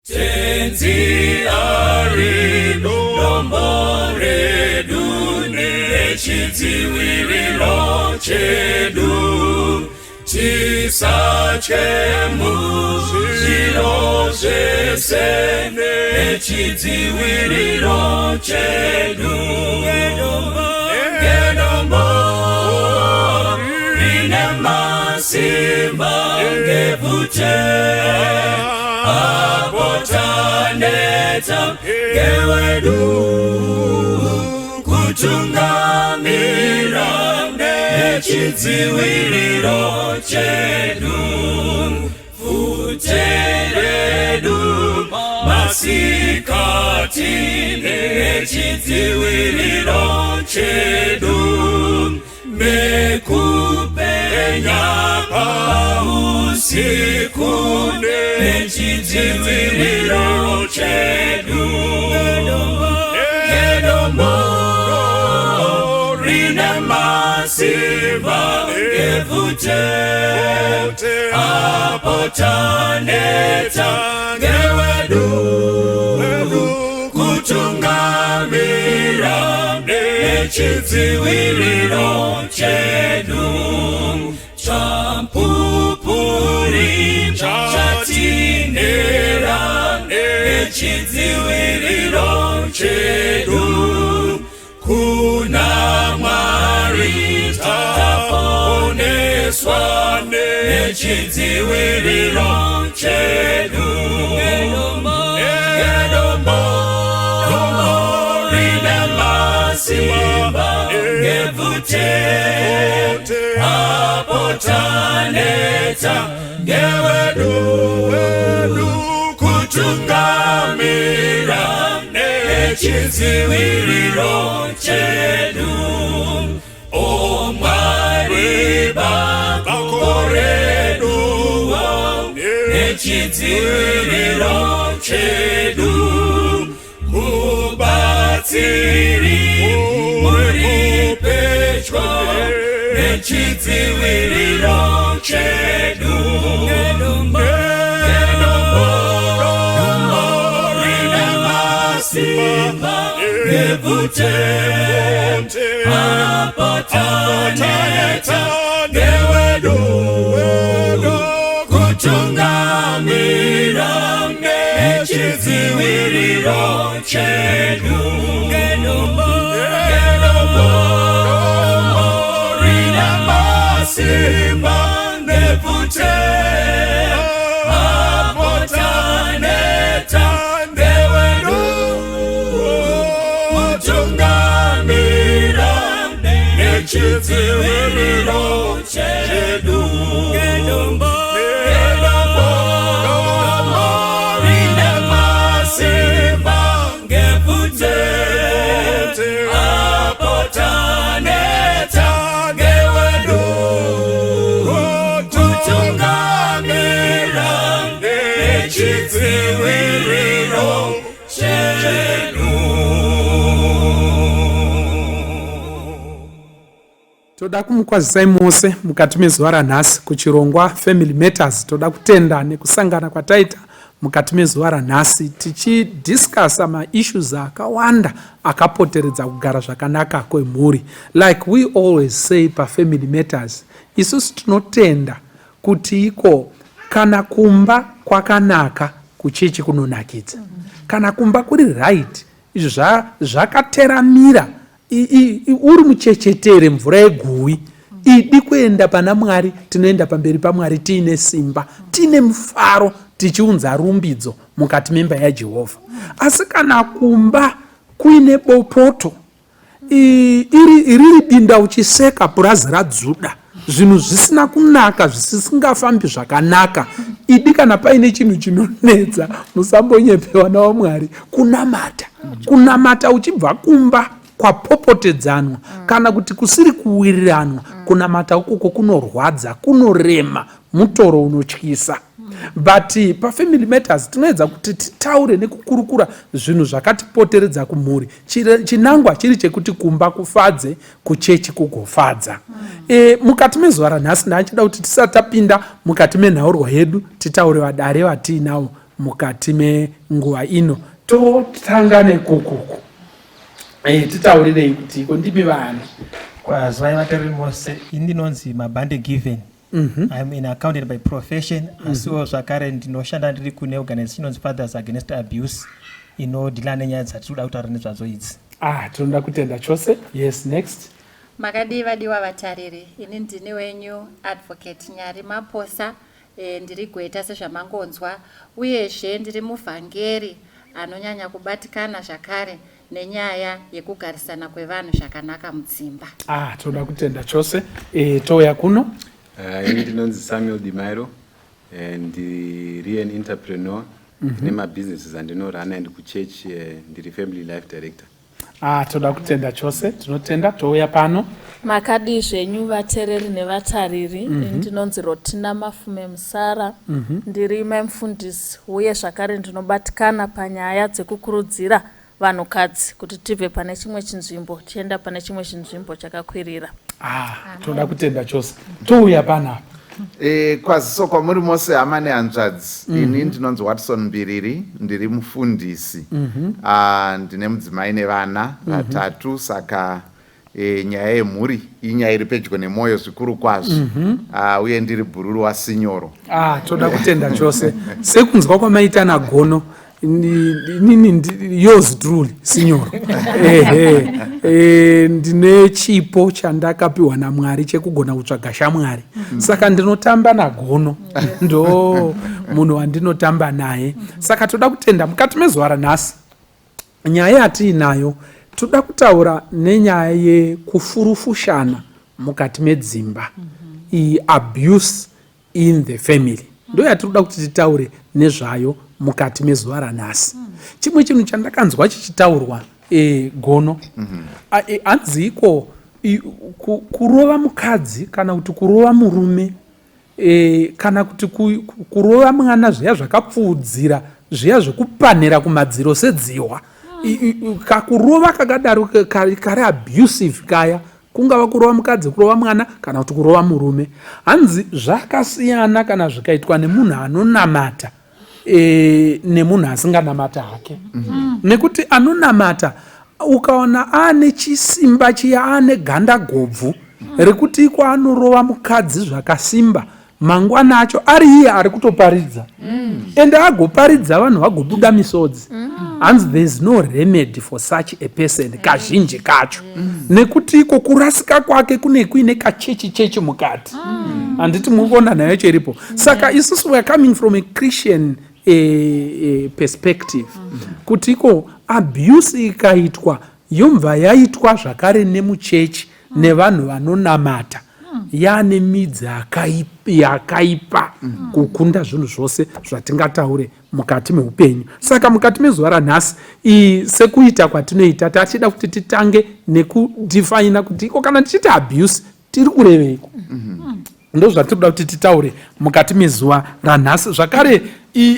Tenzi ari dombo redu nechidziviriro chedu, tisatye muzviro zvese nechidziviriro chedu. Ngedombo rine masimba ngebvute, apo taneta ngewedu kutungamira nechidziviriro chedu. Bvute redu masikati nechidziviriro chedu, nekupenya pausiku nechidziviriro chedu. Ngedombo rine masimba ngebvute, apo taneta ngewedu kutungamira nechidziviriro chedu. Chamupupuri chatinera nechidziviriro chedu, kuna Mwari taponeswa nechidziviriro chedu. Ngedombo rine masimba ngebvute, apo taneta ngewedu kutungamira nechidziviriro chedu. O Mwari, bako redu nechidziviriro chedu, mubatsiri muri pedyo nechidziviriro chedu. Ngedombo rine masimba ngebvute, apo taneta ngewedu kutungamira nechidziviriro chedu. Ngedombo rine masimba nebvute, apo taneta ngewedu kutungamira nechidziviriro chedu. Ngedombo rine masimba ngebvute, apo taneta ngewedu kutungamira nechidziviriro chedu. Toda kumukwazisai mose mukati mezuva ranhasi kuchirongwa Family Matters. Toda kutenda nekusangana kwataita mukati mezuva ranhasi tichidiscussa maissues akawanda akapoteredza kugara zvakanaka kwemhuri. Like we always say paFamily Matters, isusu tinotenda kuti iko kana kumba kwakanaka, kuchechi kunonakidza. Kana kumba kuri right, izvo zvakateramira, uri muchechetere mvura yeguwi idi kuenda pana Mwari, tinoenda pamberi paMwari tiine simba, tiine mufaro, tichiunza rumbidzo mukati memba yaJehovha. Asi kana kumba kuine bopoto, riri dinda uchiseka purazi radzuda, zvinhu zvisina kunaka, zvisingafambi zvakanaka, idi kana paine chinhu chinonetsa, musambonyepewa nawaMwari, kunamata. Kunamata uchibva kumba kwapopotedzanwa kana kuti kusiri kuwiriranwa, kunamata ukoko kunorwadza, kunorema, mutoro unotyisa. But paFamily Matters tinoedza kuti titaure nekukurukura zvinhu zvakatipoteredza kumhuri, chinangwa chiri chekuti kumba kufadze, kuchechi kugofadza. Mukati mezuva ranhasi ndachida kuti tisati tapinda mukati menhaurwa yedu, titaure vadare vatiinawo. mukati menguva ino. Totanga nekukuku. Titaurirei kuti iko ndimi vani. Kwazwai vatariri mose, ini ndinonzi Mabande Given. I'm an accountant by profession, asiwo zvakare ndinoshanda ndiri kune organization inonzi Fathers Against Abuse, inodeala nenyaya dzatiri kuda kutaura nezvadzo idzi. Ah, tinoda kutenda chose. Yes, next. Makadii vadiwa vatariri, ini ndini wenyu Advocate Nyari Maposa. Ndiri gweta sezvamangonzwa, uyezve ndiri muvhangeri anonyanya kubatikana zvakare nenyaya yekugarisana kwevanhu zvakanaka mudzimba. Ah, tinoda kutenda chose. Touya kuno. Ini ndinonzi Samuel Dimairo, ndiri an entrepreneur. Ndine mabusinesses andinoruna and kuchurch ndiri family life director. Ah, toda kutenda chose, tinotenda. Touya pano. Makadii zvenyu vateereri nevatariri? Ndinonzi Rotina Mafume Musara. Ndiri mai mufundisi, uye zvakare ndinobatikana panyaya dzekukurudzira vanhukadzi kuti tibve pane chimwe chinzvimbo tienda pane chimwe chinzvimbo chakakwirira. Ah, toda kutenda chose. Touya panapa. Kwaziso kwamuri mose hama nehanzvadzi. Ini ndinonzi Watson Mbiriri, ndiri mufundisi. Ndine mudzimai nevana vatatu, saka nyaya yemhuri inyaya iri pedyo nemwoyo zvikuru kwazvo. Uye ndiri bhururu waSinyoro. Ah, toda kutenda chose. Sekunzwa kwamaita naGono, inini yours truly Sinyoro. Ehe, ndine chipo chandakapiwa naMwari chekugona kutsvaga shamwari, saka ndinotamba naGono, ndo munhu wandinotamba naye. Saka toda kutenda mukati mezuva ranhasi. Nyaya yatiinayo, toda kutaura nenyaya yekufurufushana mukati medzimba, iyi abuse in the family, ndo yatiri kuda kuti titaure nezvayo mukati mezuva ranhasi. Chimwe chinhu chandakanzwa chichitaurwa, Gono, hanzi iko kurova mukadzi kana kuti kurova murume, kana kuti kurova mwana, zviya zvakapfuudzira, zviya zvekupanera kumadziro sedzihwa, kakurova kakadaro kari abusive kaya, kungava kurova mukadzi, kurova mwana kana kuti kurova murume, hanzi zvakasiyana kana zvikaitwa nemunhu anonamata nemunhu asinganamata hake. Nekuti anonamata, ukaona aane chisimba chiya, aane ganda gobvu rekuti iko anorova mukadzi zvakasimba, mangwana acho ari iye ari kutoparidza, ende agoparidza vanhu vagobuda misodzi. Hanzi there is no remedy for such a person kazhinji kacho, nekuti iko kurasika kwake kune kuine kachechi chechi mukati. Handiti muri kuona nhau yacho iripo? Saka isusu we are coming from a Christian perspective, kuti iko abuse ikaitwa, yobva yaitwa zvakare nemuchechi, nevanhu vanonamata, yaane midzi yakaipa kukunda zvinhu zvose zvatingataure mukati meupenyu. Saka mukati mezuva ranhasi, sekuita kwatinoita, tachida kuti titange nekudefina kuti iko kana tichiti abuse tiri kureveiko. Ndo zvatiri kuda kuti titaure mukati mezuva ranhasi. Zvakare,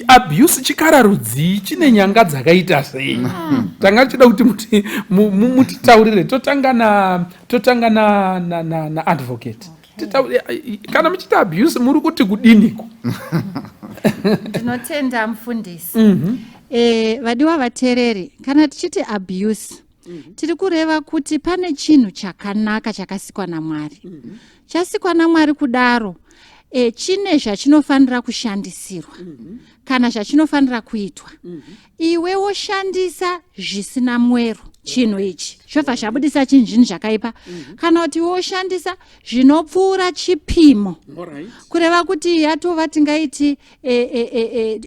abuse chikara rudzii, chine nyanga dzakaita sei? Tanga tichida kuti mutitaurire. Totanga na advocate. Kana muchiti abuse muri kuti kudiniko? Ndinotenda mufundisi. Vadiwa vateereri, kana tichiti abuse, tiri kureva kuti pane chinhu chakanaka chakasikwa naMwari. Chasikwa naMwari kudaro, chine zvachinofanira kushandisirwa kana zvachinofanira kuitwa. Iwe woshandisa zvisina mwero chinhu ichi, chobva zvabudisa chinhu zvinhu zvakaipa, kana kuti iwe woshandisa zvinopfuura chipimo, kureva kuti yatova tingaiti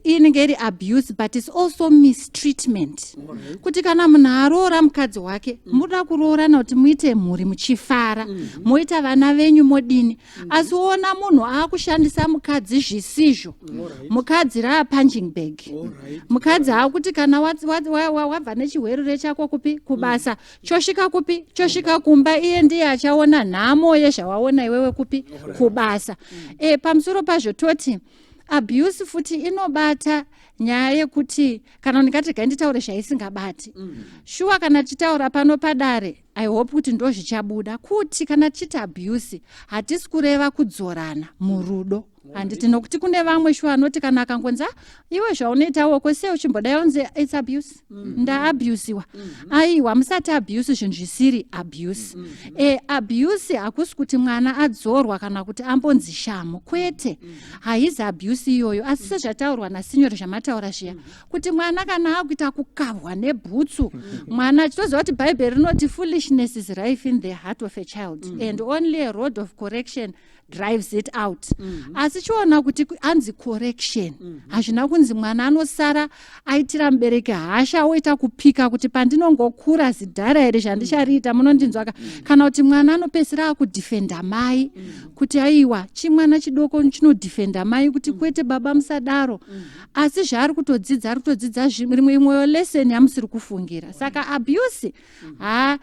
inenge iri abuse, but it's also mistreatment. Kuti kana munhu aroora mukadzi wake, muda kuroorana kuti muite mhuri muchifara, moita vana venyu, modini, asi woona munhu aakushandisa mukadzi zvisizvo. Mukadzi raa punching bag. Mukadzi aakuti kana wabva nechihwerure chako kupi, kubasa, chosvika kupi, chosvika kumba, iye ndiye achaona nhamo yezvawaona iwewe kupi, kubasa. Pamusoro pazvo toti abuse futi inobata nyaya yekuti, kana ndingati gai nditaure zvaisingabati. Shuwa, kana tichitaura pano padare, I hope kuti ndo zvichabuda kuti kana tichiti abuse hatisi kureva kudzorana murudo. Handiti nokuti kune vamwe shuwa anoti kana akangonzi, "Ah, iwe zvaunoita woko sei uchimbodai," unzi it's abuse, ndaabusiwa. Aiwa, musati abuse zvinhu zvisiri abuse. Abuse hakusi kuti mwana adzorwa kana kuti ambonzi shamo, kwete, haizi abuse iyoyo. Asi sezvataurwa nasinyori, zvamataura zviya kuti mwana kana akuita kukavhwa nebhutsu, mwana chitoziva kuti Bhaibheri rinoti foolishness is rife in the heart of a child and only a rod of correction drives it out. Asi chiona kuti anzi correction, hazvina kunzi mwana anosara aitira mubereki hasha, oita kupika kuti pandinongokura zidhara here zvandichariita, munondinzwaka? Kana kuti mwana anopedzisira akudhifenda mai kuti aiwa, chimwana chidoko chinodhifenda mai kuti kwete baba, musadaro. Asi zvaari kutodzidza, ari kutodzidza rimwe imweyo lesson yamusiri kufungira. Saka abuse ha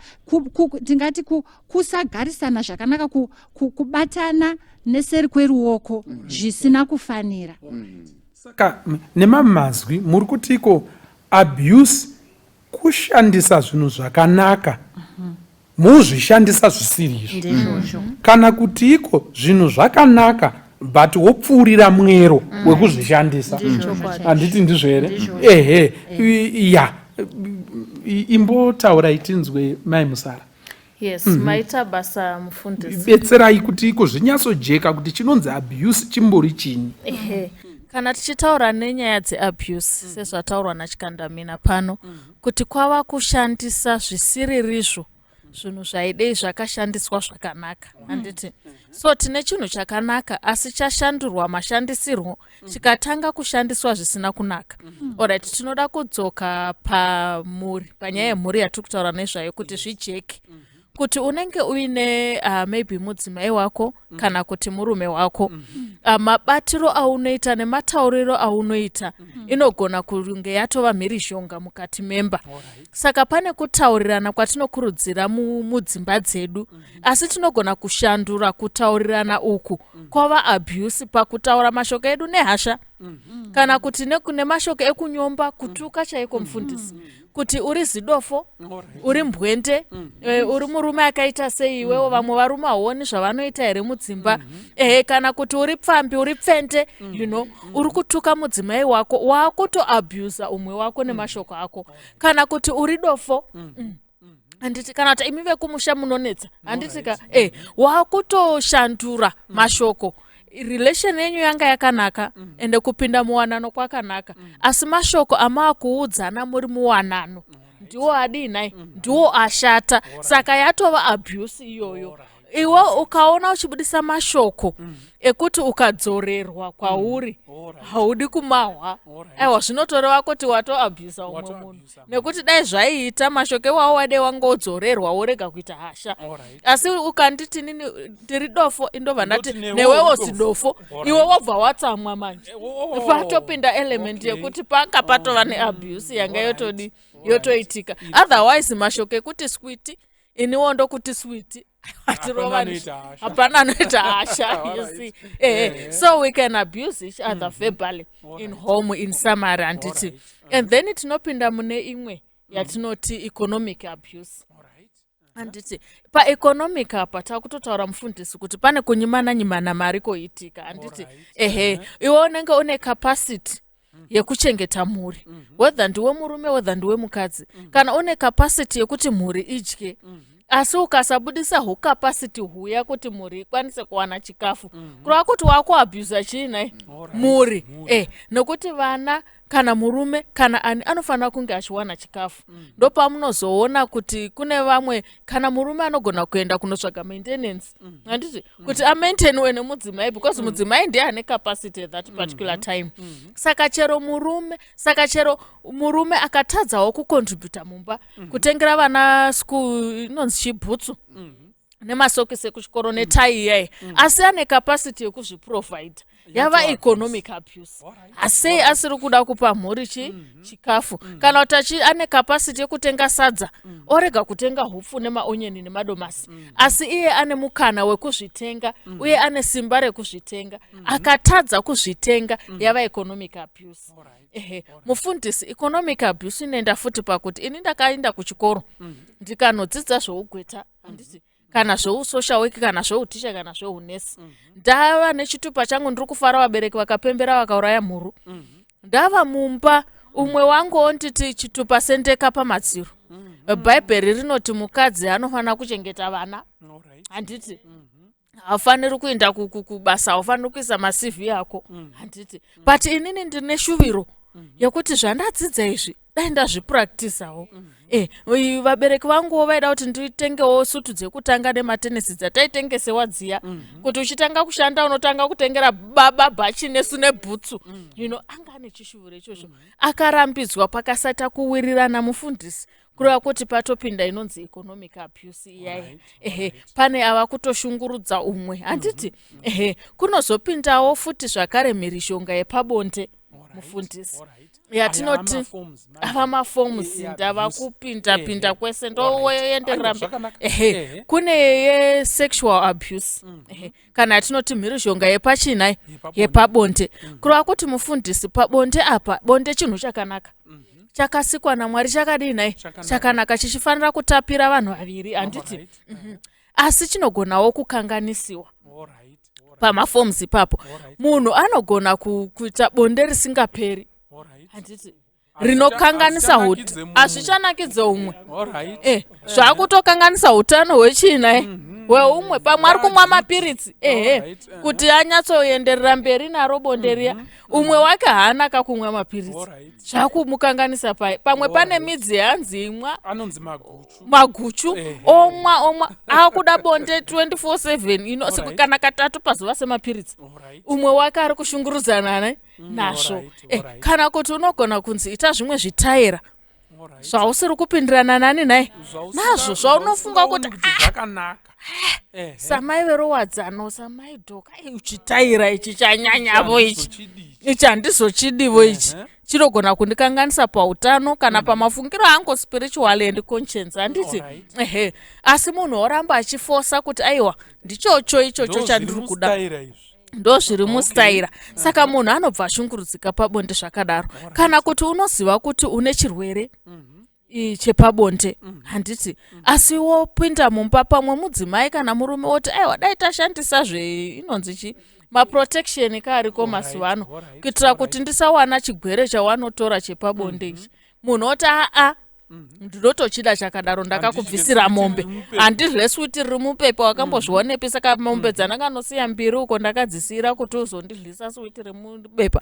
tingati kusagarisana zvakanaka, kubatana neseri kweruoko zvisina kufanira. Saka nemamazwi muri kutiko abuse kushandisa zvinhu zvakanaka muzvishandisa zvisiri izvo, Ndizvozvo. kana kuti iko zvinhu zvakanaka but wopfuurira mwero wekuzvishandisa? Ndizvozvo. Handiti ndizvo here? Ndizvozvo. Ehe, ya, imbotaurai tinzwe, Mai Musara. Yes, maita basa, mufundisi. Betserai kuti iko zvinyatsojeka kuti chinonzi abuse chimbori chinyi. Ehe, kana tichitaura nenyaya dzeabuse, sezvataurwa naChikandamina pano, kuti kwava kushandisa zvisiririzvo zvinhu zvaidei zvakashandiswa zvakanaka, handiti? So tine chinhu chakanaka asi chashandurwa mashandisirwo, chikatanga kushandiswa zvisina kunaka. Alright, tinoda kudzoka pamhuri, panyaya yemhuri yatiri kutaura nezvayo, kuti zvijeke kuti unenge uine maybe mudzimai wako kana kuti murume wako, mabatiro aunoita nematauriro aunoita inogona kunge yatova mhirizhonga mukati memba. Saka pane kutaurirana kwatinokurudzira mudzimba dzedu, asi tinogona kushandura kutaurirana uku kwava abuse pakutaura mashoko edu nehasha, kana kuti nemashoko ekunyomba, kutuka chaiko, mufundisi, kuti uri zidofo, uri mbwende, uri murume akaita sei iwewo, vamwe varume hauoni zvavanoita here mudzimba? Ehe, kana kuti uri pfambi, uri pfende, uri kutuka mudzimai wako, waakutoabusa umwe wako nemashoko ako, kana kuti uri dofo. Handiti? Kana kuti imi vekumusha munonetsa, handiti ka? Waakutoshandura mashoko. Relation yenyu yanga yakanaka, ende kupinda muwanano kwakanaka, asi mashoko amaakuudzana muri muwanano ndiwo adii nai? Ndiwo ashata. Saka yatova abuse iyoyo. Iwe ukaona uchibudisa mashoko ekuti ukadzorerwa kwauri haudi kumahwa, aiwa, zvinotoreva kuti watoabusa umwe munhu, nekuti dai zvaiita mashoko iwawo wadai wangodzorerwa worega kuita hasha. Asi ukanditi nini ndiri dofo, indobva ndati newewo zidofo, iwe wobva watsamwa manje. Patopinda element yekuti panga patova neabuse yanga yotodi yotoitika. Otherwise mashoko ekuti sweetie, iniwo ndokuti sweetie, atirovani, hapana anoita hasha, you see. So we can abuse each other verbally in home, in summary, handiti? And then tinopinda mune imwe yatinoti economic abuse, handiti? Paeconomic apa takutotaura, mufundisi, kuti pane kunyimana nyimana mari koitika, handiti? Ehe, iwe unenge une capacity yekuchengeta mhuri, whether ndiwe murume, whether ndiwe mukadzi. Kana une capacity yekuti mhuri idye, asi ukasabudisa hucapacity huya kuti mhuri ikwanise kuwana chikafu, kureva kuti wakuabhusa chii nai? Mhuri. Nokuti vana kana murume kana ani anofanira kunge achiwana chikafu. Ndopamunozoona kuti kune vamwe, kana murume anogona kuenda kunotsvaga maintenance, handiti, kuti amaintainwe nemudzimai, because mudzimai ndiye ane capacity at that particular time. Saka chero murume akatadzawo kucontributa mumba, kutengera vana school inonzi chibhutsu nemasokisi ekuchikoro netai iyai, asi ane capacity yekuzviprovide, yava economic abuse. Asei asiri kuda kupa mhuri chikafu, kana kuti ane capacity yekutenga sadza, orega kutenga hupfu nemaonyeni nemadomasi, asi iye ane mukana wekuzvitenga uye ane simba rekuzvitenga, akatadza kuzvitenga, yava economic abuse. Ehe, mufundisi, economic abuse inoenda futi pakuti ini ndakaenda kuchikoro ndikanodzidza zvougweta, handiti? Kana zveusocial work, kana zveuticha, kana zveunesi. Ndava nechitupa changu, ndiri kufara, vabereki vakapembera, vakauraya mhuru. Ndava mumba, umwe wangu onditi, "Chitupa sendeka pamadziro. Bhaibheri rinoti mukadzi anofanira kuchengeta vana, handiti? Haufaniri kuenda kubasa, haufaniri kuisa maCV ako, handiti? But inini ndine shuviro yekuti zvandadzidza izvi dai ndazvipractisawo. Vabereki vanguwo vaida kuti nditengewo sutu dzekutanga nematenesi dzataitengesewa dziya, kuti uchitanga kushanda unotanga kutengera baba bhachi nesu nebhutsu. Anga ane chishuviro ichocho, akarambidzwa, pakasata kuwirirana, mufundisi. Kureva kuti patopinda inonzi economic abuse iyai. Ehe, pane ava kutoshungurudza umwe, handiti? Ehe, kunozopindawo futi zvakare mhirizhonga yepabonde, mufundisi, yatinoti ava maforms. Ndava kupinda pinda kwese, ndoenderera. Ehe, kune yesexual abuse, ehe, kana yatinoti mhirizhonga yepachinai, yepabonde. Kureva kuti, mufundisi, pabonde apa, bonde chinhu chakanaka chakasikwa naMwari. Chakadii nai? Chakanaka, chichifanira kutapira vanhu vaviri, handiti? Asi chinogonawo kukanganisiwa pamaforms ipapo. Munhu anogona kuita bonde risingaperi, handiti, rinokanganisa, hazvichanakidze umwe, zvakutokanganisa utano hwechinai, hweumwe. Pamwe ari kumwa mapiritsi, ehe, kuti anyatsoenderera mberi naro bonde riya. Umwe wake haana kakumwa mapiritsi, zvakumukanganisa pai. Pamwe pane midzi yanzi imwa, maguchu, omwa, omwa, akuda bonde 24/7 ino, kana katatu pazuva semapiritsi. Umwe wake ari kushungurudzana ne nazvo. Kana kuti unogona kunzi ita zvimwe zvitaira zvausiri kupindirana nani nai nazvo, zvaunofunga kuti zvakanaka. Samai verowadzano, samai dhoka, uchitaira ichi chanyanyavo ichi, ichi handizochidivo ichi, chinogona kundikanganisa pautano kana pamafungiro angu, spiritual and conscience, handiti? Ehe, asi munhu oramba achifosa kuti aiwa, ndichocho ichocho chandiri kuda, ndo zviri mustaira. Saka munhu anobva ashungurudzika pabonde zvakadaro. Kana kuti unoziva kuti une chirwere chepabonde, handiti? Asi wopinda mumba, pamwe mudzimai kana murume woti, "Aiwa, dai tashandisa zve inonzi chi maprotection kaariko mazuva ano, kuitira kuti ndisawana chigwere chawanotora chepabonde ichi." Munhu oti, "Aa, ndinotochida chakadaro, ndakakubvisira mombe, handidle switi riri mupepa. Wakambozvionepi? Saka mombe dzandakanosiya mbiri uko ndakadzisiyira kuti uzondidlisa switi remubepa."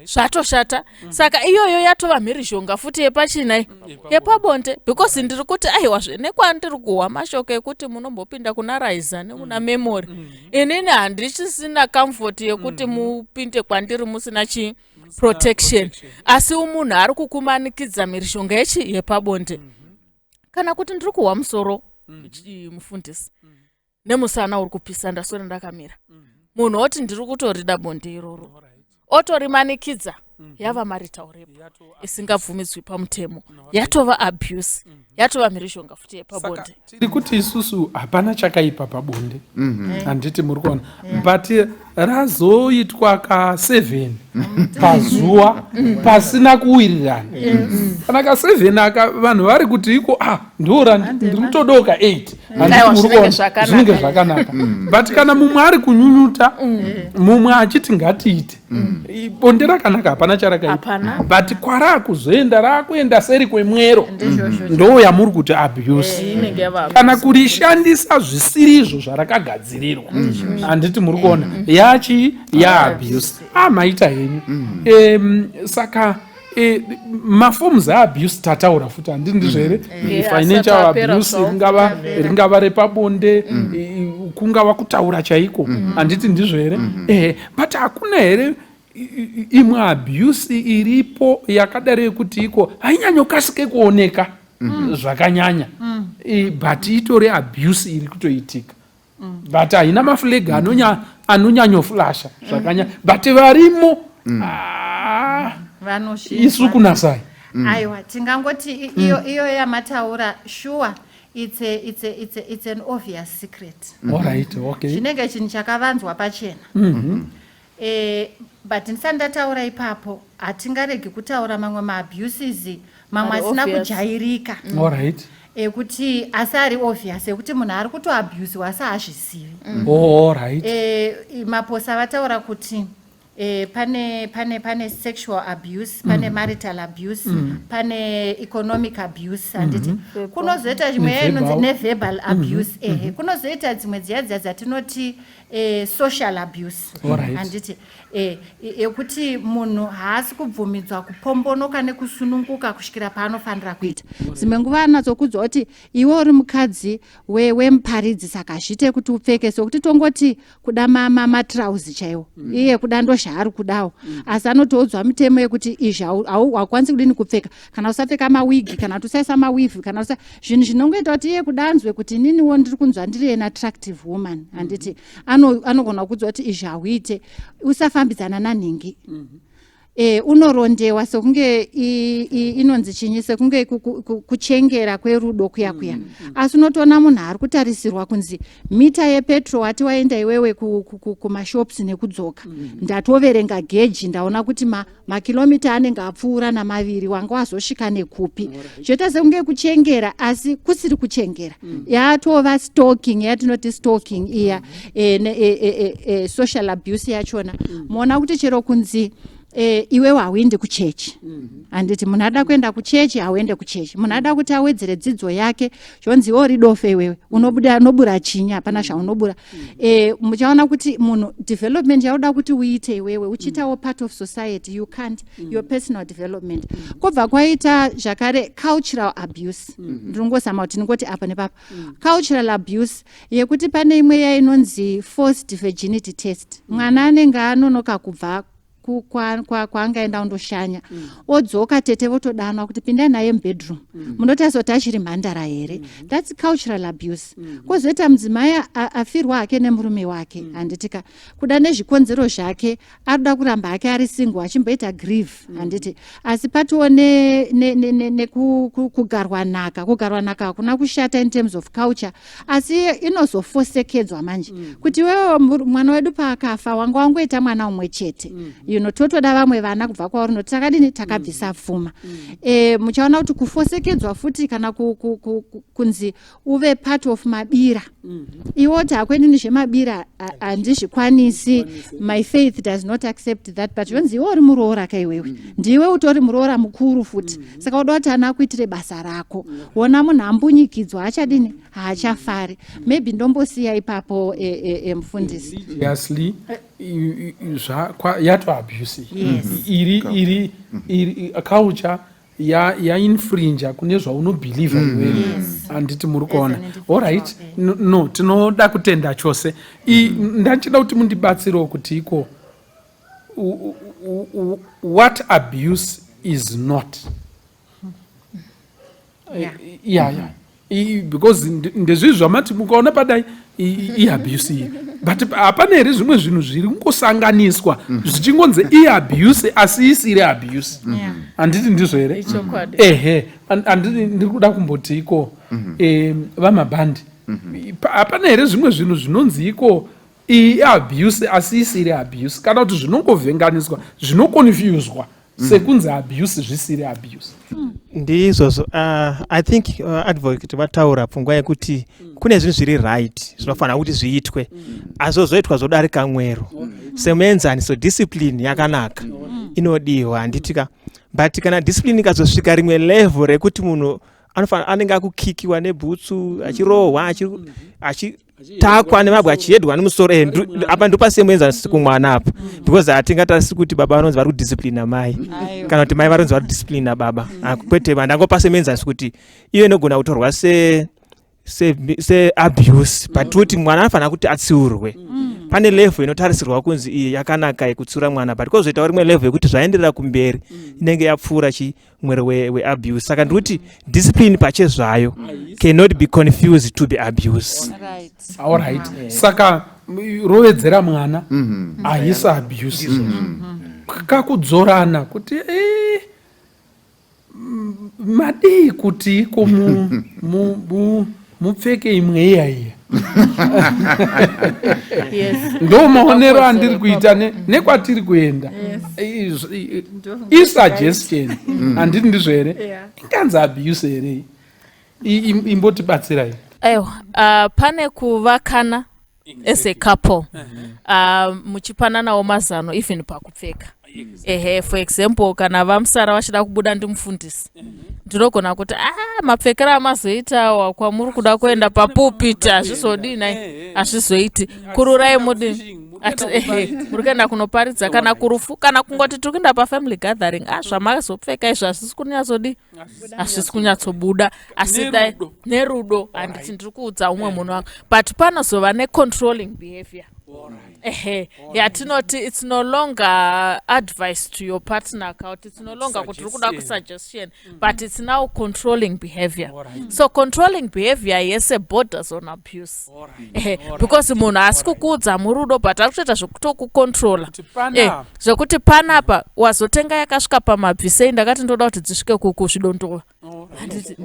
Zvatoshata. Saka iyoyo yatova mhirizhonga futi yepachinai, yepabonde, because ndiri kuti aiwazve nekwandiri kuhwa mashoko ekuti munombopinda kuna Raiza nekuna Memory, inini handichisina comfort yekuti mupinde kwandiri musina chii, protection. Asi munhu ari kukumanikidza mhirizhonga yechi yepabonde. Kana kuti ndiri kuhwa musoro, mufundisi, nemusana uri kupisa, ndaswera ndakamira. Munhu oti, "Ndiri kutorida bonde iroro," otorimanikidza. Yava marital rape isingabvumidzwi pamutemo, yatova abuse, yatova mhirizhonga futi yepabonde. Tiri kuti isusu hapana chakaipa pabonde, handiti muri kuona? But razoitwa ka7 pazuva pasina kuwirirana, kana ka7 aka vanhu vari kuti iko, ah, ndora ndiri kutodawo ka8, handiti muri kuona? Zvinenge zvakanaka. But kana mumwe ari kunyunyuta, mumwe achiti ngatiite bonde rakanaka, hapana charakaipa, but kwarakuzoenda, raakuenda seri kwemwero, ndo yamuri kuti abuse, kana kurishandisa zvisirizvo zvarakagadzirirwa, handiti muri kuona? Yachi yaabuse. Ah, maita henyu. Saka maforms aabuse tataura futi, handiti ndizvo here? Financial abuse, ringava repabonde, kungava kutaura chaiko, handiti ndizvo here? Ehe, but hakuna here imwe abuse iripo yakadaro yekuti iko hainyanyokasike kuoneka zvakanyanya, but itori abuse iri kutoitika, but haina maflag anonyanyoflasha zvakanyanya, but varimo? Ah, isu kunasai. Aiwa, tingangoti iyo yamataura, sure, it's an obvious secret. Alright, okay. Chinenge chinhu chakavanzwa pachena. But ndisati ndataura ipapo, hatingaregi kutaura mamwe maabuses, mamwe asina kujairika. Ekuti asi ari obvious ekuti munhu ari kutoabusiwa asi haazvizivi. Oh, right. Maposa vataura kuti pane pane pane sexual abuse, pane marital abuse, pane economic abuse, handiti? Kunozoita chimwe Ne-verbal. inonzi neverbal abuse, ehe. Kunozoita dzimwe dziya dziya dzatinoti social abuse, handiti? Yekuti munhu haasi kubvumidzwa kupombonoka nekusununguka kusvikira paanofanira kuita. Dzimwe nguva anatsokudzwa kuti iwe uri mukadzi wemuparidzi, saka zviite kuti upfeke sokuti tongoti kuda matrauzi chaiwo, iye kuda ndozvaari kudawo, asi anotoudzwa mitemo yekuti izvi haukwanisi kudini kupfeka, kana usapfeka mawigi, kana kuti usaisa maweave, kana usa zvinhu zvinongoita kuti iye kuda anzwe kuti ininiwo ndiri kunzwa ndiri an attractive woman, handiti? Anogona kuudzwa kuti izvi hauite, usafambidzana nanhingi, unorondewa sekunge inonzi chinyi, sekunge kuchengera kwerudo kuya kuya. Asi unotoona munhu ari kutarisirwa kunzi mita yepetro wati waenda iwewe kumashops nekudzoka, ndatoverenga geji, ndaona kuti makilomita anenge apfuura namaviri, wanga wazosvika nekupi? Zvoita sekunge kuchengera, asi kusiri kuchengera, yatova stalking, yatinoti stalking iya, social abuse yachona. Muona kuti chero kunzi iwewe hauendi kuchechi, handiti? Munhu ada kuenda kuchechi, hauende kuchechi. Munhu ada kuti awedzere dzidzo yake, zvonzi iwe uri dofe, iwewe unobuda, unobura chinyi? Hapana zvaunobura. Muchaona kuti munhu development yauda kuti uite iwewe uchiitawo part of society, you can't, your personal development. Kwobva kwaita zvakare cultural abuse. Ndinongozama kuti ndingoti apa nepapa cultural abuse yekuti pane imwe yainonzi forced virginity test. Mwana anenge anonoka kubva kwaangaenda kundoshanya, odzoka, tete votodanwa kuti pindai naye mubedroom, munotarisa kuti achiri mhandara here. That's cultural abuse. Kwozoita mudzimai afirwa hake nemurume wake, handitika? Kuda nezvikonzero zvake arikuda kuramba hake ari single achimboita grieve, handiti? Asi patiwo nekugarwa nhaka. Kugarwa nhaka hakuna kushata in terms of culture, asi inozofosekedzwa manje kuti iwewe mwana wedu paakafa wanga wangoita mwana umwe chete, totoda vamwe vana kubva kwauri noti takadini, takabvisa pfuma. Muchaona kuti kufosekedzwa futi kana kunzi uve part of mabira, iwe oti hakwenini zvemabira handizvikwanisi, my faith does not accept that, but zvonzi iwe uri muroora ka, iwewe ndiwe utori muroora mukuru futi, saka uda kuti ana akuitire basa rako. Wona munhu ambunyikidzwa, achadini? Haachafari. Maybe ndombosiya ipapo, mufundisi. Religiously yato abuse iri culture yainfrinja kune zvaunobhilivha iwewe, handiti? Muri kuona? As an individual, Alright. No, tinoda kutenda chose. Ndachida kuti mundibatsirewo kuti iko what abuse is not. Yeah, because ndezvizvi zvamati mukaona padai iabuse iyi, but hapana here zvimwe zvinhu zviri kungosanganiswa zvichingonzi iabuse asi isiri abuse? Handiti ndizvo here? Ichokwadi. Ehe. Handiti ndiri kuda kumboti iko, vamabhandi, hapana here zvimwe zvinhu zvinonzi iko iyi iabuse asi isiri abuse, kana kuti zvinongovhenganiswa, zvinoconfuswa sekunzi abuse zvisiri abuse? Ndizvozvo. I think advocate vataura pfungwa yekuti kune zvinhu zviri right zvinofanira kuti zviitwe, asi zvoitwa zvodarika mwero. Semuenzaniso, discipline yakanaka, inodiwa, handitika? But kana discipline ikazosvika rimwe level rekuti munhu anofanira anenge akukikiwa nebhutsu, achirohwa, achitakwa nemabwe, achiyedwa nemusoro, apa ndopasi muenzaniso kumwana apa, because hatingatarisi kuti baba vanonzi vari kudisciplina mai kana kuti mai varonzi vari kudisciplina baba. Ah, kwete, vandangopasa muenzaniso kuti iyo inogona kutorwa seabuse, but kuti mwana anofanira kuti atsiurwe, pane level inotarisirwa kunzi iyi yakanaka yekutsiura mwana, but kwozoitawo rimwe level yekuti zvaenderera kumberi, inenge yapfuura chi mwero weabuse. Saka ndikuti discipline pachezvayo cannot be confused to be abuse. Alright, saka rovedzera mwana haisi abuse. Kakudzorana kuti madii kuti iko mupfeke imwe iya iya. Ndo maonero andiri kuita nekwatiri kuenda. Isuggestion, handiti ndizvo here? Inganzi abuse here iyi? Imbotibatsirai. Aiwa, pane kuvakana as a couple, muchipananawo mazano even pakupfeka. Ehe, for example, kana vaMusara vachida kubuda ndimufundisi, ndinogona kuti, "Ah, mapfekero amazoita kwamuri kuda kuenda papulpit hazvizodii nai, hazvizoiti, kururai mudi." Ati ehe, muri kuenda kunoparidza kana kurufu kana kungoti tiri kuenda pafamily gathering. Ah, zvamazopfeka izvo hazvisi kunyatsodii, hazvisi kunyatsobuda, asi dai Nerudo. Nerudo, handiti? Ndiri kuudza umwe munhu wangu, but panozova necontrolling behavior, ehe, yatinoti it's no longer advice to your partner kuti it's no longer kuti uri kuda kusuggestion, but it's now controlling behavior. So controlling behavior yese borders on abuse, ehe, because munhu haasi kukuudza murudo, but ari kutoita zvekutokucontrola. Kuti panapa. Zvekuti panapa wazotenga yakasvika pamabvisei, ndakati ndoda kuti dzisvike kuzvidondova, handiti?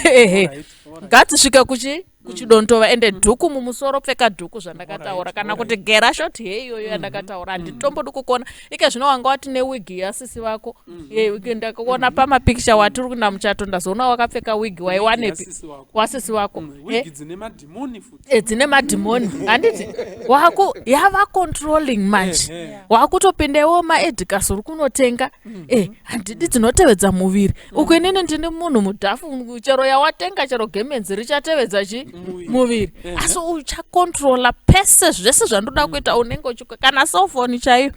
Ehe, ngadzisvike kuchi kuchidondova, ende dhuku mumusoro, pfeka dhuku zvandakataura, kana kuti gera short hair iyoyo yandakataura. Handitombodi kukuona ike zvino wanga wati newigi yasisi vako. Ndakakuona pamapikicha wati uri kuenda muchato, ndazoona wakapfeka wigi waiwanepi? Yasisi wako. Wasisi wako. Wigi dzine madhimoni futi. Dzine madhimoni, handiti? Waku yava controlling manje. Wakutopindewo maedicas, uri kunotenga, handidi dzinotevedza muviri uku. Inini ndini munhu mudhafu, chero yawatenga, chero gemenzi richatevedza chi muviri, asi uchacontrola pese zvese zvandoda kuita. Unenge uchi kana cellphone chaiyo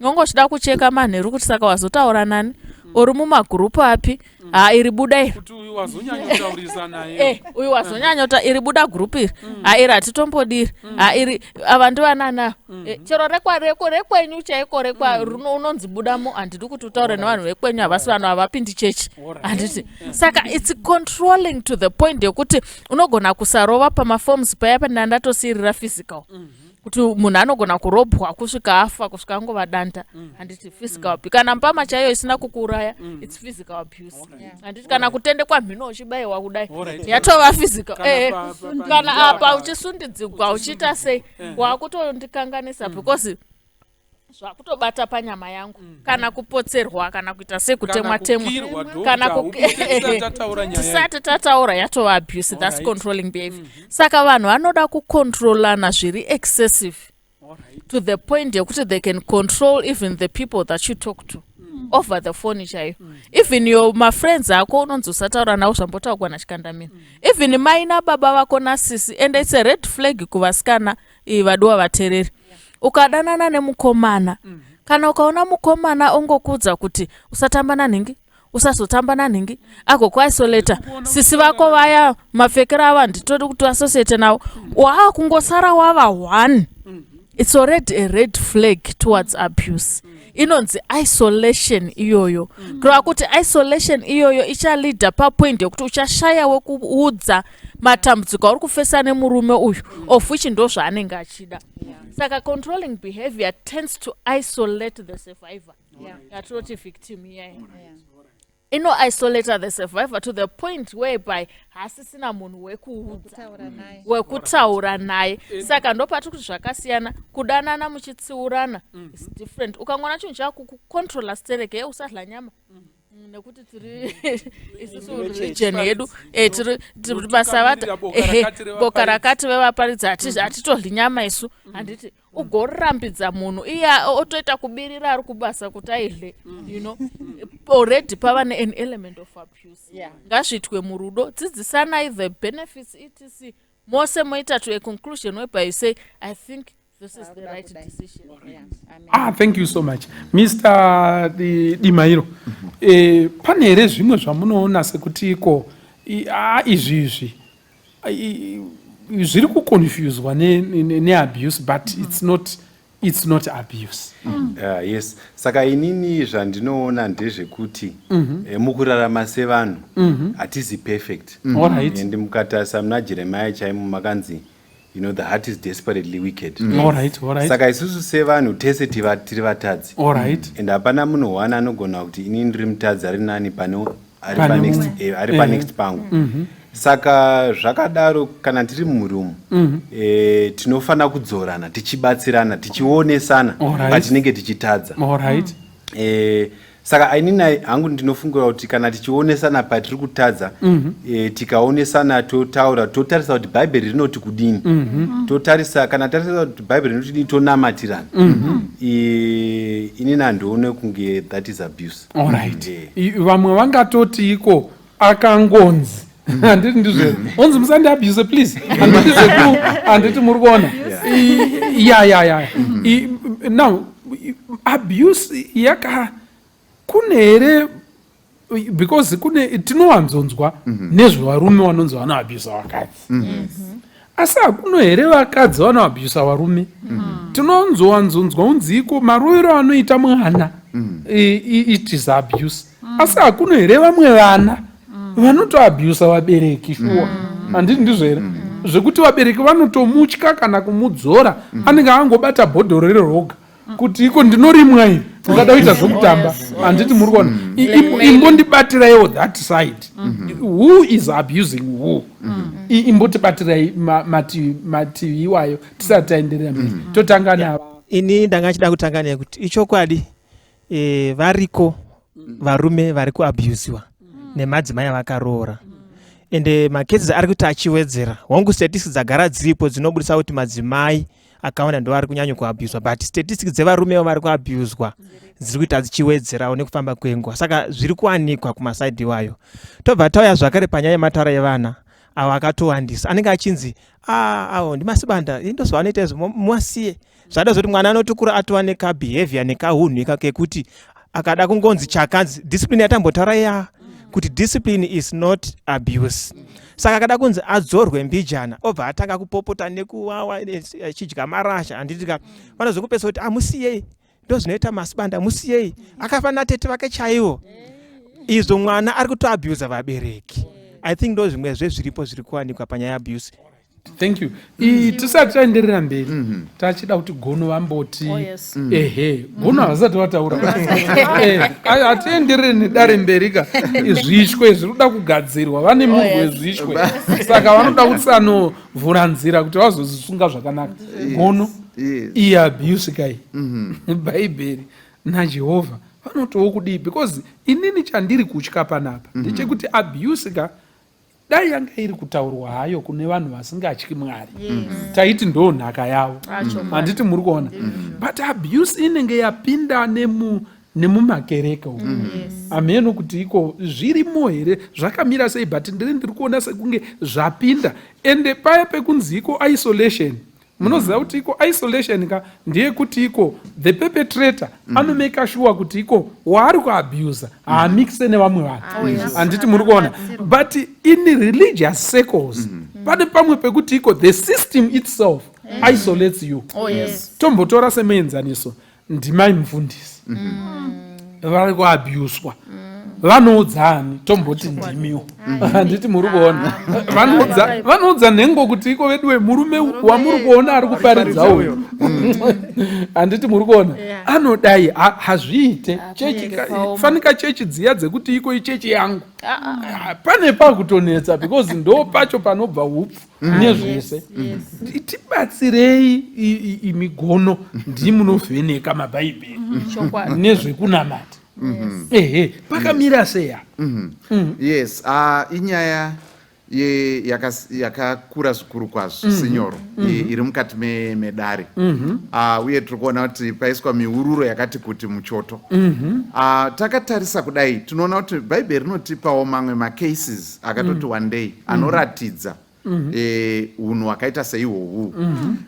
unenge uchida kucheka manheru kuti saka wazotaura nani, uri mumagurupu api? Ha, iri buda iri. Kuti uyu wazonyanyotaurisa naye. Uyu wazonyanyota iri, buda gurupu iri. Ha, iri hatitombodiri. Ha, iri ava ndivanana. Chero rekwenyu chaiko rekwa unonzi budamo, handidi kuti utaure nevanhu vekwenyu, havasi vanhu, havapindi chechi, handiti? Saka it's controlling to the point yekuti unogona kusarova pamaforms paya pandanga ndatosiyirira physical, kuti munhu anogona kurobwa kusvika afa, kusvika angova danda, handiti? Physical abuse, kana mbama chaiyo isina kukuuraya, it's physical abuse, handiti? Kana kutendekwa mhino uchibayiwa kudai, yatova physical. Kana Kana apa uchisundidzigwa, uchiita sei, wakutondikanganisa because zvakutobata panyama yangu, kana kupotserwa, kana kuita sei, kutemwa temwa. Kukirwa, doctor, Kana ukuti tisati tataura nyaya. Tisati tataura yatova abuse. That's controlling behavior. Saka vanhu vanoda kucontrolana zviri excessive to the point yekuti they can control even the people that you talk to over the phone chaiyo. Even your mafriends ako unonzi usataura navo, zvambotaurwa nachikandamina. Even mai nababa vako nasisi, and it's a red flag kuvasikana vadiwa vateereri. Ukadanana nemukomana, kana ukaona mukomana ongokuudza kuti usatamba nanhingi, usazotamba nanhingi, agokuisolata, sisi vako vaya mapfekero avo handitodi kuti uassociate navo, waakungosara wava one, it's already a red flag towards abuse. Inonzi isolation iyoyo, kureva kuti isolation iyoyo ichaleada papoint yekuti uchashaya wekuudza matambudziko auri kufesa nemurume uyu, of which ndo zvaanenge achida. Saka controlling behavior tends to isolate the survivor, yatinoti victim iyaya. Inoisolata the survivor to the point whereby hasisina munhu wekuudza, Kutaura naye. Wekutaura naye. Saka ndopati kuti zvakasiyana, kudanana muchitsiurana is different. Ukangoona chinhu chakukucontrola stereke, ye usadla nyama, nekuti tiri isusu religion yedu, tiri masavata, Boka ehe, rakati boka revaparidzi. Rakati vevaparidzi hatitodli nyama isu, handiti? Ugorambidza munhu iye otoita kubirira ari kubasa kuti aidle, already pava nean element of abuse. Ngazviitwe murudo, dzidzisanai the benefits, etc, mose moita to a conclusion whereby you say, "I think this is the right decision." Yeah. Amen. Ah, thank you so much, Mr Dimairo. Pane here zvimwe zvamunoona sekuti iko izvi zviri kuconfuswa neabuse, but it's not abuse? Yes, saka inini zvandinoona ndezvekuti mukurarama sevanhu hatizi perfect. And mukatarisa muna Jeremiah chaimo makanzi, the heart is desperately wicked. All right all right Saka isusu sevanhu tese tiri vatadzi. All right And hapana munhu one anogona kuti inini ndiri mutadzi ari nani pane ari Pane panext mumwe. ari panext pangu. Saka zvakadaro, kana tiri mumurumu, tinofanira kudzorana, tichibatsirana, tichionesana patinenge tichitadza. Saka inini hangu ndinofungira kuti kana tichionesana patiri kutadza, tikaonesana, totaura, totarisa kuti Bhaibheri rinoti kudini, totarisa, kana tarisa kuti Bhaibheri rinoti kudini, tonamatirana. Inini handione kunge that is abuse. Alright. Vamwe vangatoti iko akangonzi, handiti ndizvo, onzi musandiabuse please, handiti zveku, handiti muri kuona? Ya, now abuse yaka kune here? Because kune tinowanzonzwa nezvevarume vanonzi vanoabusa vakadzi, asi hakuno here vakadzi vanoabusa varume? Tinonzowanzonzwa unzi iko marovero anoita mwana, it is abuse, asi hakuno here vamwe vana vanotoabusa vabereki? Shuwa, handiti ndizvo here, zvekuti vabereki vanotomutya kana kumudzora, anenge angobata bhodhoro reroga kuti iko ndinorimwa iri, ungada kuita zvokutamba, handiti muri kuona? Imbondibatiraiwo that side, who is abusing who? Imbotibatirai mativi iwayo tisati taenderera mberi. Totanga nava. Ini ndanga nchida kutanga nekuti ichokwadi, variko varume vari kuabusiwa nemadzimai avakaroora, ende macases ari kuti achiwedzera. Hongu, statistics dzagara dziripo dzinobudisa kuti madzimai akawanda ndo ari kunyanya kuabuswa, but statistics dzevarumewo vari kuabuswa dziri kuita dzichiwedzerawo nekufamba kwenguva. Saka zviri kuwanikwa kumasaidhi iwayo. Tobva tauya zvakare panyaya yemataura evana avo akatowandisa, anenge achinzi, "Ah, avo ndimasibanda, ndozvavanoita izvo, muwasiye." Zvada zoti mwana anotokura atova nekabehavior nekahunhu ika kekuti akada kungonzi chakanzi discipline yatambotaura ya kuti discipline is not abuse. Saka akada kunzi adzorwe mbijana, obva atanga kupopota nekuwawa, achidya marasha, handiti ka? Vanozokupesa kuti amusiyei, ndozvinoita masibanda, musiyei, akafanana tete vake chaivo. Izvo mwana ari kutoabusa vabereki. I think ndo zvimwe zvezviripo zviri kuwanikwa panyaya yeabuse. Thank you. Tisati taenderera mberi, tachida kuti Gono vamboti. Oh, yes. Ehe, Gono havasati vataura. Hatienderere nedare mberi ka. Zvishwe zviri kuda kugadzirwa, vane murwi wezvishwe, saka vanoda kutsanovhura nzira kuti vazozvisunga zvakanaka. Gono, iyi abuse kai, Bhaibheri naJehovha vanotiwo kudii? Because inini chandiri kutya panapa ndechekuti abuse ka, dai yanga iri kutaurwa hayo kune vanhu vasingatyi Mwari, taiti ndo nhaka yavo, handiti muri kuona? But abuse inenge yapinda nemumakereke umu. Hameno kuti iko zvirimo here, zvakamira sei, but ndiri kuona sekunge zvapinda. Ende paya pekunzi iko isolation, munoziva kuti iko isolation ka ndeyekuti iko the perpetrator anomeka sure kuti iko waari kuabusa haamixe nevamwe vanhu, handiti muri kuona? But in religious circles pane pamwe pekuti iko the system itself isolates you. Tombotora semuenzaniso, ndimai mufundisi vari kuabuswa, vanoudzani? Tomboti ndimiwo, handiti muri kuona? Vanoudza nhengo kuti iko veduwe, murume wamuri kuona ari kuparidza uyu, handiti muri kuona, anodai, hazviite chechi fanika chechi dziya dzekuti iko ichechi yangu. Ah, pane pakutonetsa because ndo pacho panobva upfu nezvese. Tibatsirei imigono, ndimunovheneka mabhaibheri nezvekunamata. Ehe, pakamira sei apa? Yes, inyaya yakakura zvikuru kwazvo, sinyoro, iri mukati medare. Uye tiri kuona kuti paiswa miururo yakati kuti muchoto. Takatarisa kudai, tinoona kuti Bhaibheri rinotipawo mamwe macases akatoti one day anoratidza unhu hwakaita seihwohwu.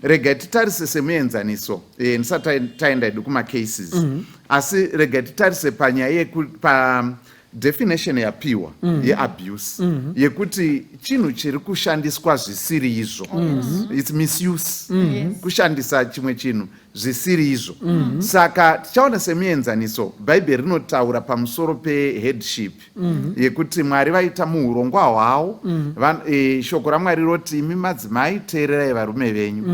Regai titarise semuenzaniso, ndisati taenda hedu kumacases, asi regai titarise panyaya yeku pa definition yapiwa yeabuse, yekuti chinhu chiri kushandiswa zvisiri izvo, it's misuse, kushandisa chimwe chinhu zvisiri izvo. Saka tichaona semuenzaniso, Bhaibheri rinotaura pamusoro peheadship yekuti Mwari vaita muurongwa hwavo. Shoko raMwari roti, "Imi madzimai, teererai varume venyu.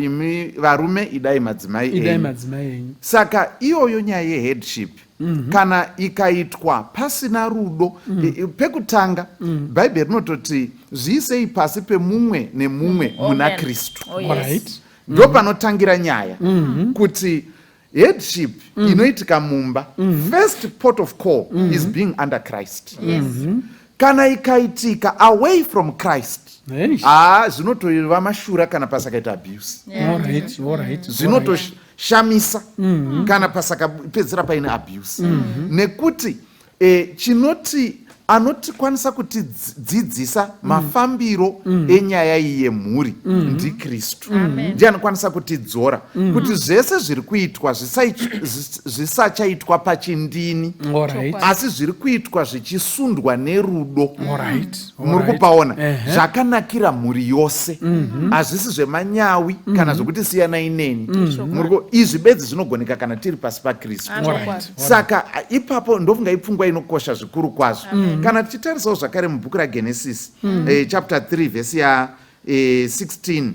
Imi varume, idai madzimai idai enyu." Madzimai enyu. Saka iyoyo nyaya yeheadship, kana ikaitwa pasina rudo, pekutanga Bhaibheri rinototi zviisei pasi pemumwe nemumwe muna Amen. Kristu. Oh, yes. Ndo panotangira nyaya kuti Headship inoitika mumba, first port of call is being under Christ. Kana ikaitika away from Christ, haa, zvinotova mashura kana pasakaita abuse. Zvinotoshamisa kana pasakapedzisira paine abuse, nekuti chinoti anotikwanisa kutidzidzisa mafambiro enyaya iyi yemhuri ndiKristu. Ndiye anokwanisa kutidzora kuti zvese zviri kuitwa zvisachaitwa pachindini, asi zviri kuitwa zvichisundwa nerudo. Muri kupaona? Zvakanakira mhuri yose, hazvisi zvemanyawi kana zvokuti siyanai neni. Izvi bedzi zvinogoneka kana tiri pasi paKristu. Saka ipapo ndofunga ipfungwa inokosha zvikuru kwazvo. Kana tichitarisawo zvakare mubhuku raGenesis, chapter 3 vhesi ya 16,